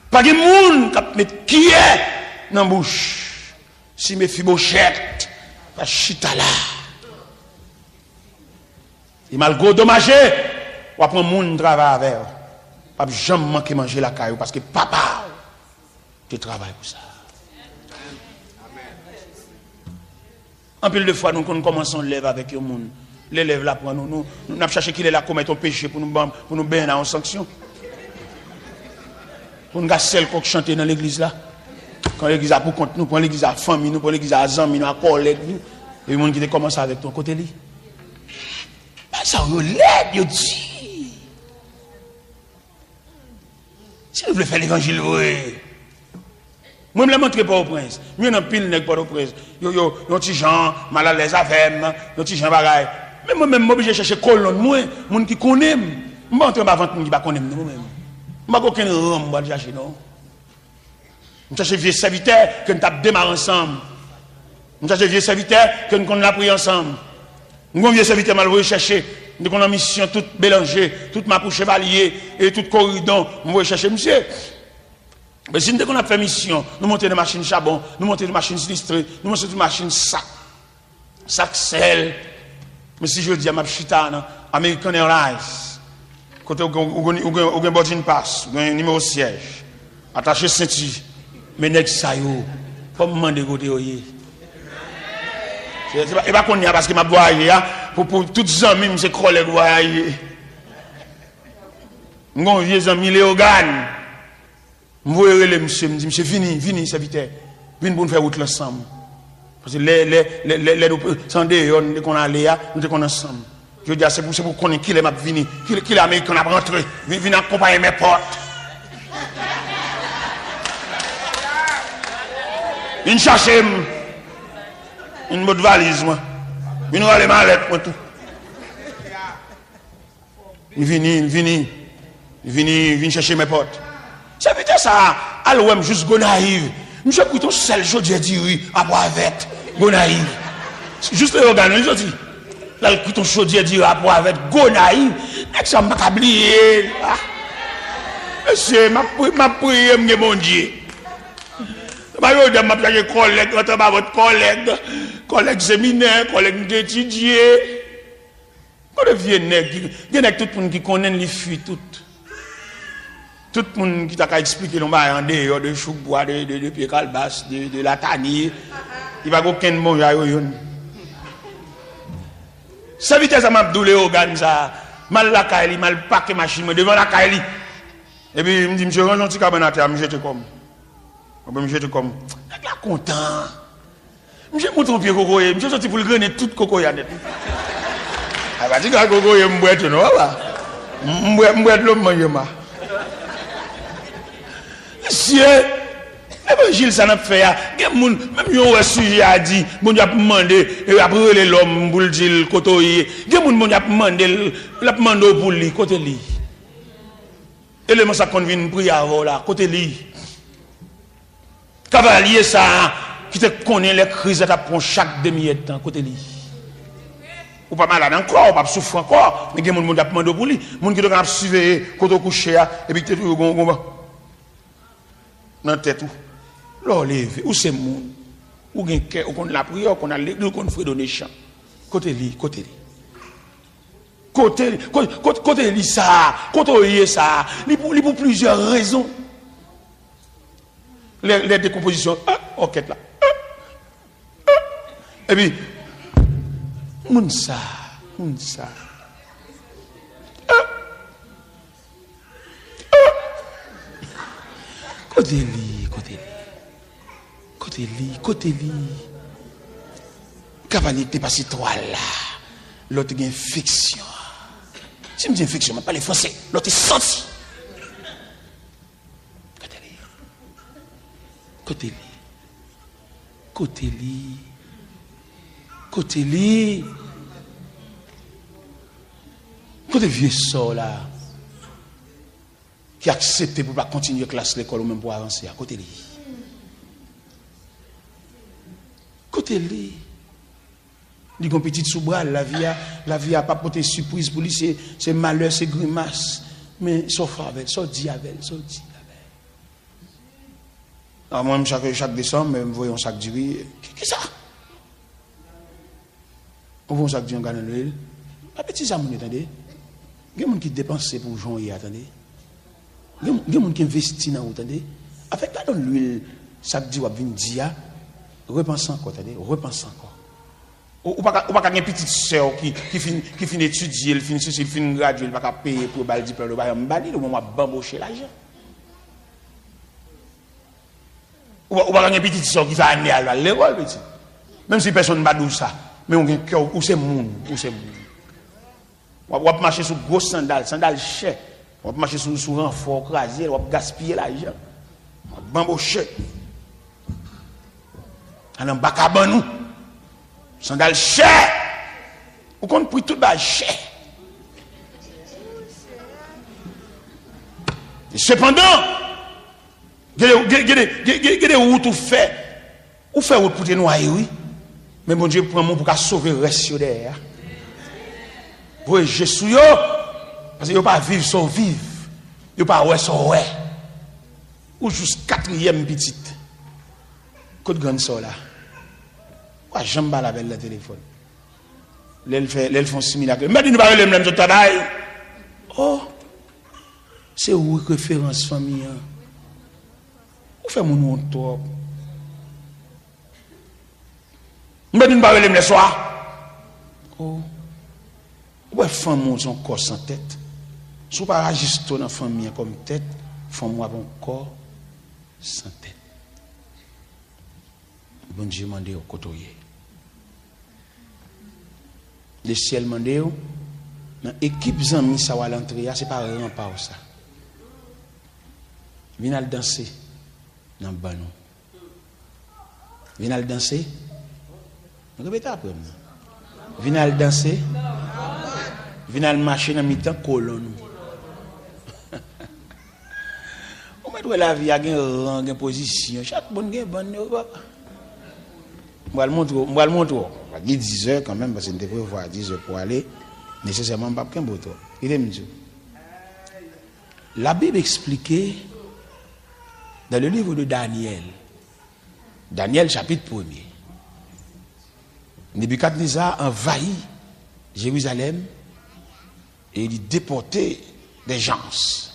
Pa gen moun k ap met kiyè nan bouch si Mefibochèt pa chita la. E malgre w domaje, w ap pran moun travay avè w. P ap janm manke manje lakay ou, paske papa w te travay pou sa. Anpil de fwa, nou konn kòmanse yon lèv avèk yon moun. Lè lèv la pran nou, nou, nou, n ap chache kilè l a komèt yon peche pou nou ban, pou nou benyen nan yon sanksyon. Pou n ka sèl kòk chante nan legliz la. Kan legliz la pou kont nou, pran legliz la a fanmi nou, pran legliz la a zanmi nou, a kòlèg nou. Epi moun ki te kòmanse avèk nou, kote li? Bagay sa yo lèd, yo di. Si nou vle fè levanjil vre, mwen menm lè m antre Pòtoprens, m jwenn anpil nèg Pòtoprens, yo, yo, yon ti jan malalèz avè m, yon ti jan bagay. Men mwen menm, m oblije chèche kolonn mwen, moun ki konnen m. M pa antre anba vant moun ki pa konnen m, non, mwen menm. M pa gen okenn ran m pral chache, non. M chache vye sèvitè ke n t ap demare ansanm. M chache vye sèvitè ke n konn lapriyè ansanm. M gon vye sèvitè m al voye chèche. M te konn nan misyon tout Belanje, tout Mapou Chevalye, e tout Koridon, m voye chèche misye. Men si n te konn ap fè misyon, nou monte nan machin chabon, nou monte nan machin sinistre, nou monte nan machin sak, sak sèl. Men si jodi a m ap chita nan American Airlines, kote ou gen, ou gen, ou gen, ou gen boarding pass, ou gen nimewo syèj, atache senti, men nèg sa yo, fò m mande kote yo ye. Se, se pa, e pa kounye a, paske m ap vwayaje a, pou, pou tout zanmi m, se kòlèg vwayaje. M gon vye zanmi Leyogàn. M voye rele misye, m di, "Misye, vini, vini, sèvitè. Vin pou n fè wout la ansanm." Paske lè, lè, lè, lè, lè nou, se andeyò nou te konn ale a, nou te konn ansanm. Jodi a, se pou, se pou konnen kilè m ap vini, kilè, kilè American ap rantre. Vin, vin akonpaye m èpòt. Vin chache m. Vin bòt valiz mwen. Vin rale malèt mwen tou. Li vini, li vini. Li vini, vin chèche men pòt. Sèvitè sa a al wè m jis Gonayiv. Misye kwit yon sèl chodyè diri a pwa vèt Gonayiv. Jis Leyogàn li soti. L al kwit yon chodyè diri a pwa vèt Gonayiv. Nèg sa a m pa ka bliye l. Ah. Mesye, m ap pri-, m ap priye, m gen Bondye. Mayodan, m ap chache kòlèg, antre ba vòt kòlèg, kòlèg seminè, kòlèg m te etidye. Kote vye nèg ki, gen nèg tout moun ki konnen l, li fui tout. Tout moun ki ta ka eksplike l yon bagay andeyò de chouk bwa, de, de, de pye kalbas, de, de latanye, li pa gen okenn bon jan yo youn. Sèvitè sa m ap di w, Leyogàn sa, m al lakay li, m al pake machin mwen devan lakay li. Epi m di, "Misye, ranje yon ti kabann atè a, m jete kò m." Epi m jete kò m. Nèg la kontan. Misye monte yon pye kokoye, misye soti pou l grennen tout kokoye a nèt. A pa ti gade kokoye m bwè tou non, papa. M, m bwè, m bwè dlo m manje m a. Mesye, levanjil sa n ap fè a, gen moun, menm yo wè sijè a di, Bondye ap mande, e ap rele lòm pou l di l kote w ye. Gen moun Bondye ap mande l, l ap mande w pou li, kote li? Eleman sa k konn vin priye avè w la, kote li? Kavalye sa a ki te konnen lè kriz la t ap pran w chak demi èdtan, kote li? Ou pa malad ankò, ou p ap soufri ankò, men gen moun Bondye ap mande w pou li. Moun ki te konn ap siveye kote w kouche a, epi ki te toujou gon, gon nan tèt ou. Lè w leve, ou se moun. Ou gen kè, ou konn lapriyè, ou konn al legliz, ou konn fredone chan. Kote li? Kote li? Kote, ko-, ko-, kote li sa a? Kote w ye sa a? Li pou, li pou plizyè rezon. Lè, lè dekonpozisyon, ah, òkèt la. Ah, ah. Epi, moun sa a, moun sa a. Ah, ah. Kote li, kote li? Kote li? Kote li? Kavalye te pase twa la. Lòt te gen enfeksyon. Si m di enfeksyon, m ap pale franse. Lòt te santi. Kote li? Kote li? Kote li? Kote li? Kote vye sè w la? Ki aksepte pou pa kontinye klas lekòl ou menm pou avanse a, kote li? Kote li? Li gon pitit sou bra l, lavi a, lavi a pa pote sipriz pou li, se, se malè, se grimas. Men sa w fè avè l, sa w di avè l, sa w di avè l. A mwen, chak, chak desanm, m voye yon sak diri. Ki, kisa? Ou voye yon sak diri, yon galon lwil. Pa betize a moun yo, tande. Gen moun ki depanse pou jan w ye a, tande. Gen, gen moun ki envesti nan ou, tande. Avèk galon lwil, sak diri w ap vin di a, repanse ankò, tande. Repanse ankò. Ou, ou pa ka, ou pa ka gen pitit sè w ki, ki fin, ki fin etidye, l fin sesi, l fin gradye, l pa ka peye pou yo ba l diplòm, yo pa janm ba li l, ou menm w ap banboche lajan. Ou pa, ou pa ka gen pitit sè w ki fè ane a l al lekòl, pitit. Menm si pèsonn pa di w sa, men ou gen kè, ou, ou se moun, ou se moun. W ap, w ap mache sou gwo sandal, sandal chè. W ap mache sou, sou ranfò, w kraze l, w ap gaspiye lajan. W ap banboche. Al anba kabann ou. Sandal chè. Ou konn pri tout bagay chè. E sepandan, gen de, gen, gen de, gen, gen, gen de wout ou fè. Ou fè wout pou te nwaye, wi. Men Bondye pran moun pou ka sove rès yo dèyè a. Voye je sou yo, paske yo pa viv sa w viv. Yo pa wè sa w wè. Ou jis katriyèm pitit. Kot grann sè w la? Ou pa janm pale avè l nan telefòn. Lè l fè, lè l fè yon similak, m pa di nou pa rele m lè m sot travay. Oh, se ou ki referans fanmi an. Ou fè moun wont twòp. M pa di nou pa rele m lè swa. Oh. Ou wè fanmi w se yon kò san tèt. Si w pa rajiste w nan fanmi an kòm tèt, fanmi w ap yon kò san tèt. Bondye mande w kote w ye. Lesyèl mande w, nan ekip zanmi sa w al antre a, se pa ran pa w sa. Vin al danse nan bann ou. Vin al danse. Repete apre m nan. Vin al danse. Vin al mache nan mitan kolonn ou. Ou mèt wè lavi a gen ran, gen pozisyon. Chak moun gen bann yo, papa. M pral montre w, m pral montre w. Li dizè kanmenm, paske n te prevwa dizè pou ale. Nesesèman, m p ap kenbe w twòp. Kite m di w. La Bible explique dans le livre de Daniel, Daniel chapitre premier, Nebikadneza anvayi Jerizalèm e li depòte des gens,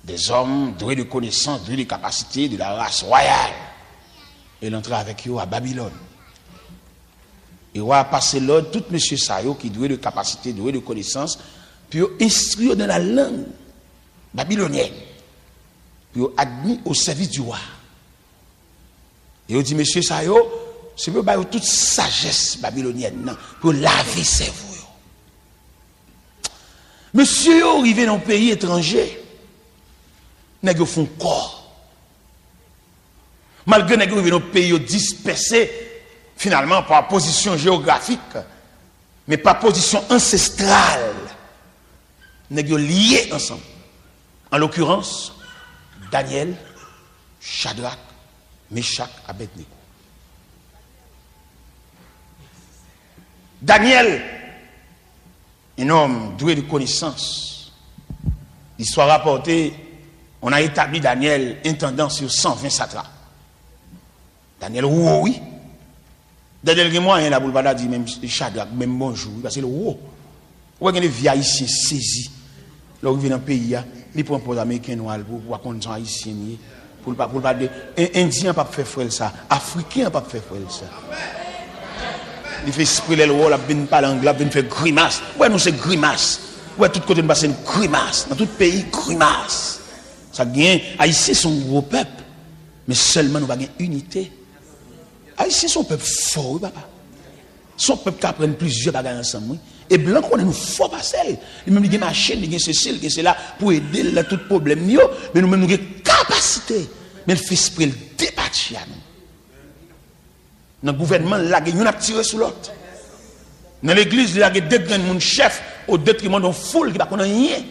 des hommes doués de connaissances, doués de capacités, de la race royale. E l antre avèk yo a Babilòn. E wa a pase lòd tout mesye sa yo ki dwe de kapasite, dwe de konesans, pou yo enstwi yo nan la lang babilonyèn, pou yo admi au service du roi. E yo di mesye sa yo, se pou yo ba yo tout sajès babilonyèn nan, pou yo lave sèvo yo. Mesye yo rive nan yon peyi etranje, nèg yo fè yon kò. Malgre nèg yo rive nan peyi yo dispèse, finalman, pa pozisyon jewografik, men pa pozisyon ansestral, nèg yo lye ansanm. An lokirans, Danyèl, Chadrak, Mechak, Abèdnego. Danyèl, un homme doué de connaissances. L'histoire rapporte, on a établi Daniel intendant sur cent vingt satrapes. Daniel wo, wi. Daniel gen mwayen la pou l pa ta di menm Chadrak, menm bonjou, wi, paske l wo. Ou wè gen de vye Ayisyen sezi. Lè w rive nan peyi a, li pran pòz Ameriken nwa l pou, pou w pa konn se yon Ayisyen li ye. Pou l pa, pou l pa de, En-, Endyen an p ap fè frè l sa. Afriken an p ap fè frè l sa. Li fè espre lè l wè w, l ap vin pale anglè, l ap vin fè grimas. Ou wè nou se grimas. Ou wè tout kote nou pase n grimas. Nan tout peyi, grimas. Sa k genyen, Ayisyen se yon gwo pèp. Men sèlman nou pa gen inite. Ayisyen se yon pèp fò, wi, papa. Se yon pèp k aprann plizyè bagay ansanm, wi. E blan konnen nou fò pase l. Li menm li gen machin, li gen sesi, li gen sela pou ede l nan tout pwoblèm li yo. Men nou menm nou gen kapasite. Men l fè espre l depatche a nou. Nan gouvènman, l lage youn ap tire sou lòt. Nan legliz, li lage de grenn moun chèf o detriman de yon foul ki pa konn anyen.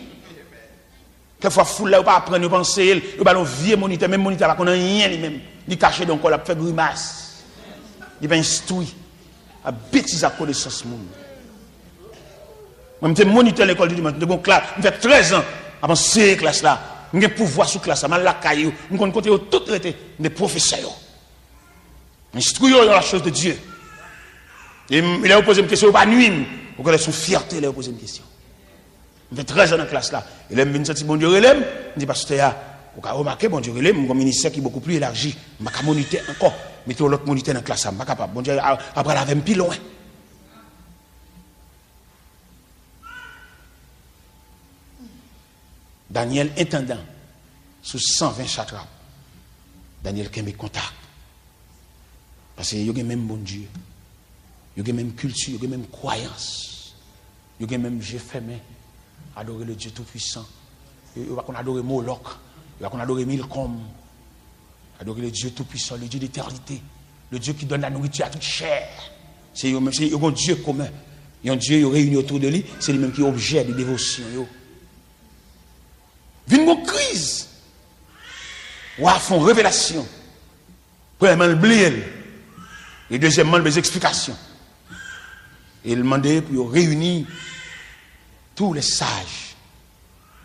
Kèkfwa foul la, yo pa aprann, yo pa anseye l, yo ba l yon vye monitè, menm monitè a pa konn anyen li menm. Li kache dan yon kwen, l ap fè grimas. Li pa enstwi. A betiz ak konesans moun. Mwen, m te monitè lekòl di dimanch, m te gon klas, m fè trèz an ap anseye klas la. M gen pouvwa sou klas la, m al lakay yo, m konn kote yo tout rete, m te pwofesè yo. Instruis yo dans la chose de Dieu. E m, lè yo poze m kesyon, yo pa nwi m. Okontrè, se yon fyète lè yo poze m kesyon. M fè trèz an nan klas la. E lè m vin santi Bondye rele m, m di pastè a, ou ka remake Bondye rele m, m gon ministè ki bokou pli elaji. M pa ka monitè ankò. Mete yon lòt monitè nan klas la, m pa kapab. Bondye a, a pral avè m pi lwen. Danyèl entandan sou san ven satrap. Danyèl kenbe kontak. Paske yo gen menm Bondye. Yo gen menm kilti, yo gen menm kwayans. Yo gen menm je fèmen. Adore le Dieu Tout-Puissant. Yo, yo pa konn adore Molòk. Yo pa konn adore Milkòm. Adore le Dieu Tout-Puissant, le Dieu d'éternité, le Dieu qui donne la nourriture à toute chair. Se yo menm, se yo gon Dye komen. Yon Dye yo reyini otou de li, se li menm ki objè de devosyon yo. Vin gon kriz. Wa fè yon revelasyon. Premyèman, l bliye l. E dezyèmman, l bezwen eksplikasyon. E l mande pou yo reyini tous les sages,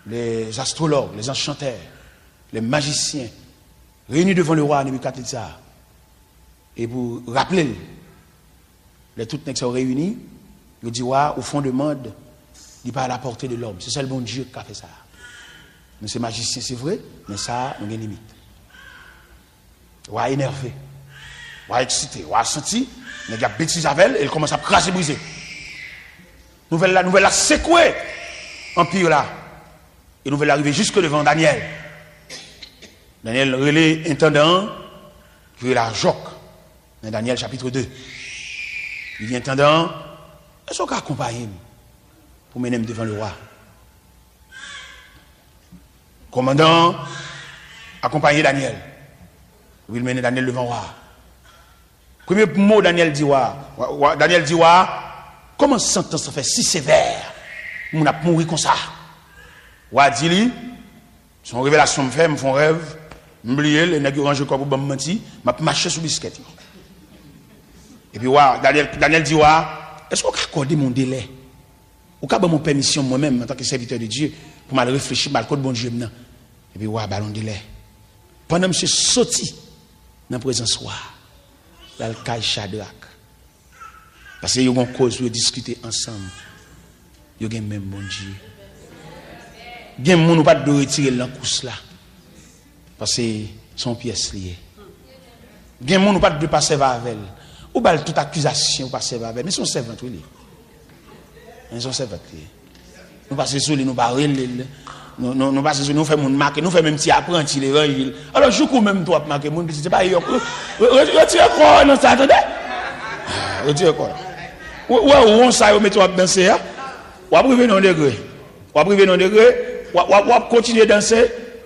les astrologues, les enchanteurs, les magiciens, réunis devant le roi Nebikadneza. E pou raple l, lè tout nèg sa yo reyini, yo di wa a, ou fè yon demann, li pa à la portée de l'homme. Se sèl Bondye ki ka fè sa. Nou se majisyen, se vre, men sa a, nou gen limit. Wa a enève. Wa a eksite. Wa a santi nèg y ap betize avè l e l kòmanse ap kraze brize. Nouvèl la, nouvèl la sekwe anpi la. E nouvèl la rive jiske devan Danyèl. Danyèl rele entandan an, ki rele Ajòk, nan Danyèl chapit de. Li di, entandan an, èske w ka akonpaye m pou mennen m devan lewa? Kòmandan an akonpaye Danyèl. Epi l mennen Danyèl devan wa a. Premye mo Danyèl di wa a, wa, wa, Danyèl di wa a, Kòman santans lan fè si sevè? Moun ap mouri konsa. Wa di li, se yon revelasyon m fè, m fè yon rèv, m bliye l, e nèg yo ranje kò pou ban m manti, m ap mache sou biskèt yo. Epi wa, Danyèl, Danyèl di wa, èske w ka akòde m yon delè? Ou ka ban m yon pèmisyon mwen menm, antanke sèvitè de Dye, pou m al reflechi, m al kot Bondye m nan? Epi wa ba l yon delè. Pandan misye soti nan prezans wa, l al kay Chadrak. Paske yo gen yon koz pou yo diskite ansanm. Yo gen menm Bondye. Gen moun ou pa t dwe retire l nan kous la. Paske se yon pyès li ye. Gen moun ou pa t dwe pa sèvi avè l. Ou ba l tout akizasyon ou pa sèvi avè l. Men se yon sèvant wi li ye. Men se yon sèvant li ye. Nou pase sou li, nou pa rele l. Nou, nou, nou pase sou li, nou fè moun make, nou fè menm ti apranti levanjil. Alò, jouk ou menm tou ap make moun, pitit, se pa yòk. Re-, re-, retire kò w nan sa, tande? Retire kò w la. Ou, ou wè won sa yo mete w ap danse a? W ap rive nan yon degre. W ap rive nan yon degre, w ap, w ap, w ap kontinye danse,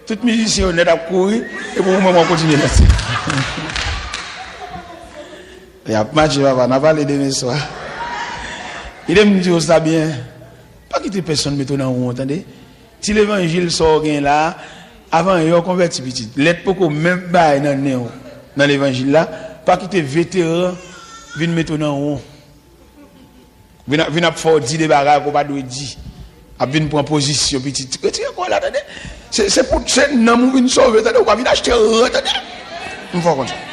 tout mizisyen yo nèt ap kouri, epi ou menm w ap kontinye danse. Y ap matche, papa, n a pale demen swa. Kite m di w sa byen. Pa kite pèsonn mete w nan won, tande. Ti levanjil sa w gen la, avan yè w konvèti pitit. Lèt poko menm bay nan nen w nan levanjil la, pa kite veteran vin mete w nan won. Vin, vin ap fè w di de bagay ke w pa dwe di. Ap vin pran pozisyon pitit. Retire kò w la, tande. Se, se pou, se nanm ou vin sove, tande. Ou pa vin achte ran, tande. M fè w konn sa.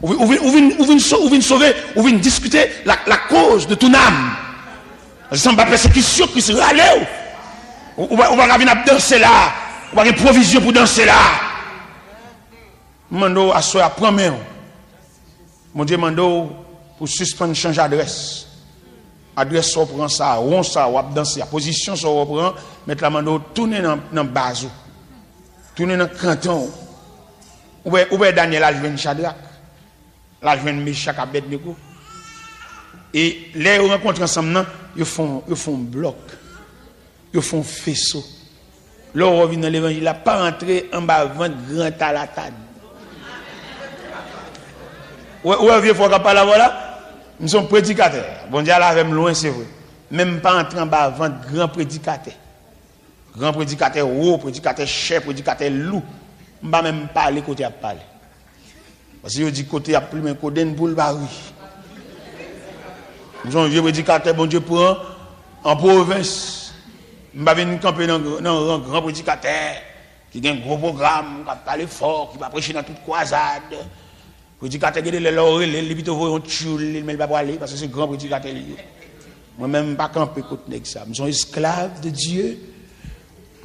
Ou vin, ou vin, ou vin, ou vin so-, ou vin sove, ou vin diskite la, la cause de ton âme. Paske se anba pèsekisyon Kris rale w. Ou, ou pa, ou pa ka vin ap danse la. Ou pa gen pwovizyon pou danse la. M mande w aswè a, pran men w. Bondye mande w pou w sispann chanje adrès. Adrès sa w pran sa, won sa w ap danse a, pozisyon sa w pran, Mèt la mande w tounen nan, nan baz ou. Tounen nan kanton w. Ou wè, ou wè Danyèl al jwenn Chadrak, l al jwenn Mechak, Abèdnego. E lè yo rankontre ansanm nan, yo fè yon, yo fè yon blòk. Yo fè yon feso. Lè w vin nan levanjil la, pa antre anba vant gran talatad. Ou wè, ou wè vye fwa k ap pale avè w la? M se yon predikatè. Bondye al avè m lwen, se vre. Men m pa antre anba vant gran predikatè. Gran predikatè wo, predikatè chè, predikatè lou. M pa menm pale kote y ap pale. Paske yo di kote y ap plimen kodenn poul pa ri. M se yon vye predikatè Bondye pran an pwovens. M pa vin kanpe nan, nan ran gran predikatè ki gen gwo pwogram, k ap pale fò, ki pa preche nan tout kwazad. Predikatè gen de lè, lè w rele l, li pito voye yon tchoul li, men li pa prale, paske se gran predikatè li ye. Mwen menm, m pa kanpe kot nèg sa. M se yon esklav de Dye.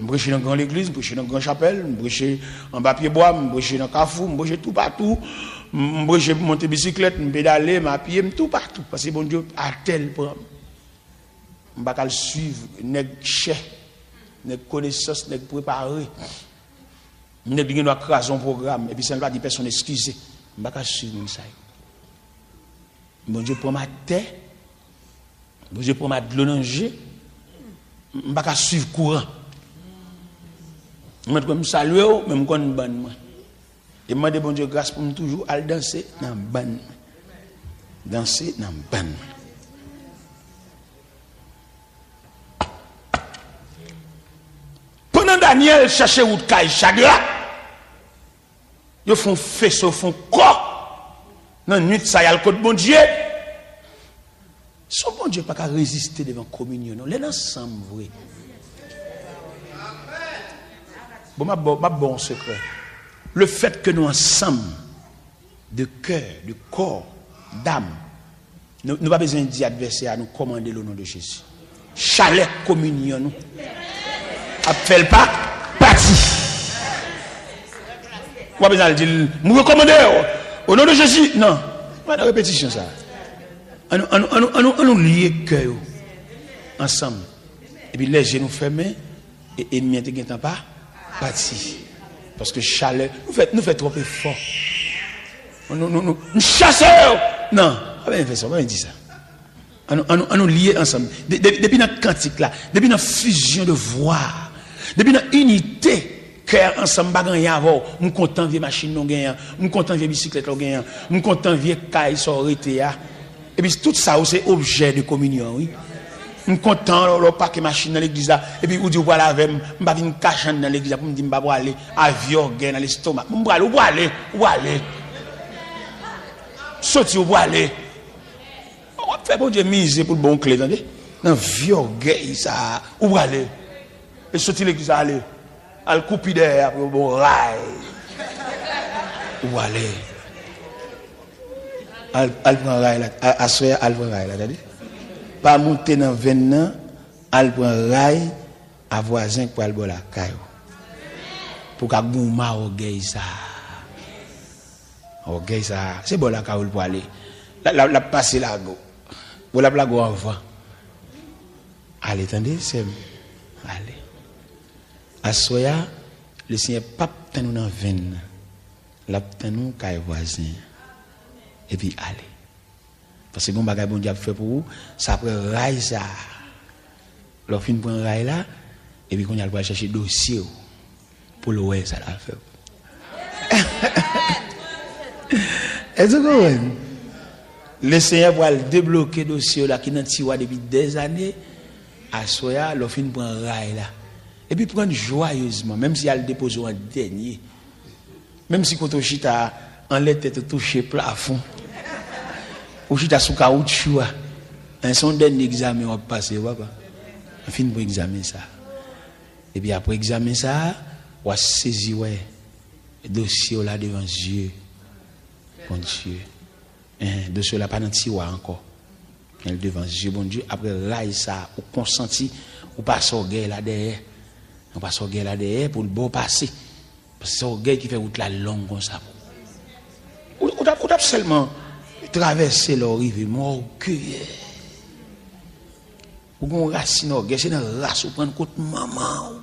M preche nan gran legliz, m preche nan gran chapèl, m preche anba pyebwa, m preche nan kafou, m preche toupatou. M, m preche, m monte bisiklèt, m pedale, m apye, m toupatou. Paske Bondye atè l pran m. M pa ka al swiv nèg chè, nèg konesans, nèg prepare. Nèg li gen dwa kraze yon pwogram, epi san l pa di pèsonn eskize. M pa ka swiv moun sa yo. Bondye pran m atè, Bondye pran m ak dlo nan je, m pa ka swiv kouran. Mwen, m salye w, men m konn bann mwen. E m mande Bondye gras pou m toujou al danse nan bann mwen. Danse nan bann mwen. Pandan Danyèl chache wout kay Chadrak, yo fè yon feso, fè yon kò. Nan nwit sa, y al kot Bondye. Son Bondye pa ka reziste devan kominyon, non. Lè n ansanm vre. Bon, m ap ba w, m ap ba w yon sekrè. Le fait que nou ansanm, de kè, de kò, dam. Nou, nou pa bezwen di advèsè a, nou kòmande l o non de Jezi. Chalè kominyon nou ap fè l pa pati. Ou pa bezwen al di l, "M rekòmande w o non de Jezi." Non, pa nan repetisyon sa. Ann nou, ann nou, ann nou, ann nou, ann nou lye kè yo ansanm. Epi lè je nou fèmen, e, ènmi an te gentan pa pati. Paske chalè, nou fè, nou fè twòp efò. Nou, nou, nou, nou chase yo. Non, pa byen fè sa, pa byen di sa. Ann nou, ann nou, ann nou lye ansanm. De, de, depi nan kantik la, depi nan fusion de voix, depi nan inite kè ansanm, m pa gen anyen avè w. M kontan vye machin nou genyen an. M kontan vye bisiklèt la w genyen an. M kontan vye kay sa w rete a. Epi tout sa yo se objè de kominyon, wi. M kontan lè w pake machin nan legliz la, epi ou di ou pral avè m, m pa vin kache anndan legliz la pou m di m pa prale, a vye ògèy nan lestoma m. M prale, ou prale, ou prale. Soti, ou prale. W ap fè Bondye mize pou l ba w kle, tande. Nan vye ògèy sa a, ou prale. E soti legliz la, ale. Al koupi dèyè apre, ou bon ray. Ou ale. Al, al pran ray la. A, aswè a, al pran ray la, tande. Pa monte nan venn nan, al pran ray a vwazen k pral bò lakay ou. Pou ka goumen a ògèy sa a. Ògèy sa a, se bò lakay ou l pwale. L ap, l ap, l ap pase lage w. Bon, l ap lage w anvan. Ale, tande, sè m. Ale. Aswè a, Lesenyè p ap tann ou nan venn nan. L ap tann ou kay vwazen an. Epi ale. Paske gon bagay Bondye ap fè pou ou, sa pran ray sa a. Lè w fin pran ray la, epi kounye a l pral chèche dosye w pou l wè sa l ap fè. Èske w konprann? Lesenyè pral debloke dosye w la ki nan tiwa depi dèzane. Aswè a, lè w fin pran ray la. Epi pran l jwayezman, menm si al depoze w an dènye. Menm si kote w chita a, anlè tèt ou touche plafon. Ou chita sou kawoutchou a. Hein, se yon dènye egzamen w ap pase, papa. Ou fin pran egzamen sa a. Epi apre egzamen sa a, w a sezi wè dosye w la devan zye Bondye. Hein, dosye w la pa nan tiwa ankò. Men l devan zye Bondye. Apre ray sa a, ou konsanti, ou pase ògèy la dèyè. Ou pase ògèy la dèyè pou l ba w pase. Paske se ògèy ki fè wout la long konsa pou ou. Ou, ou t ap, ou t ap sèlman travèse lè w rive, men w ògeyè. Ou gen yon rasin ògèy, se nan ras ou pran l kot manman w.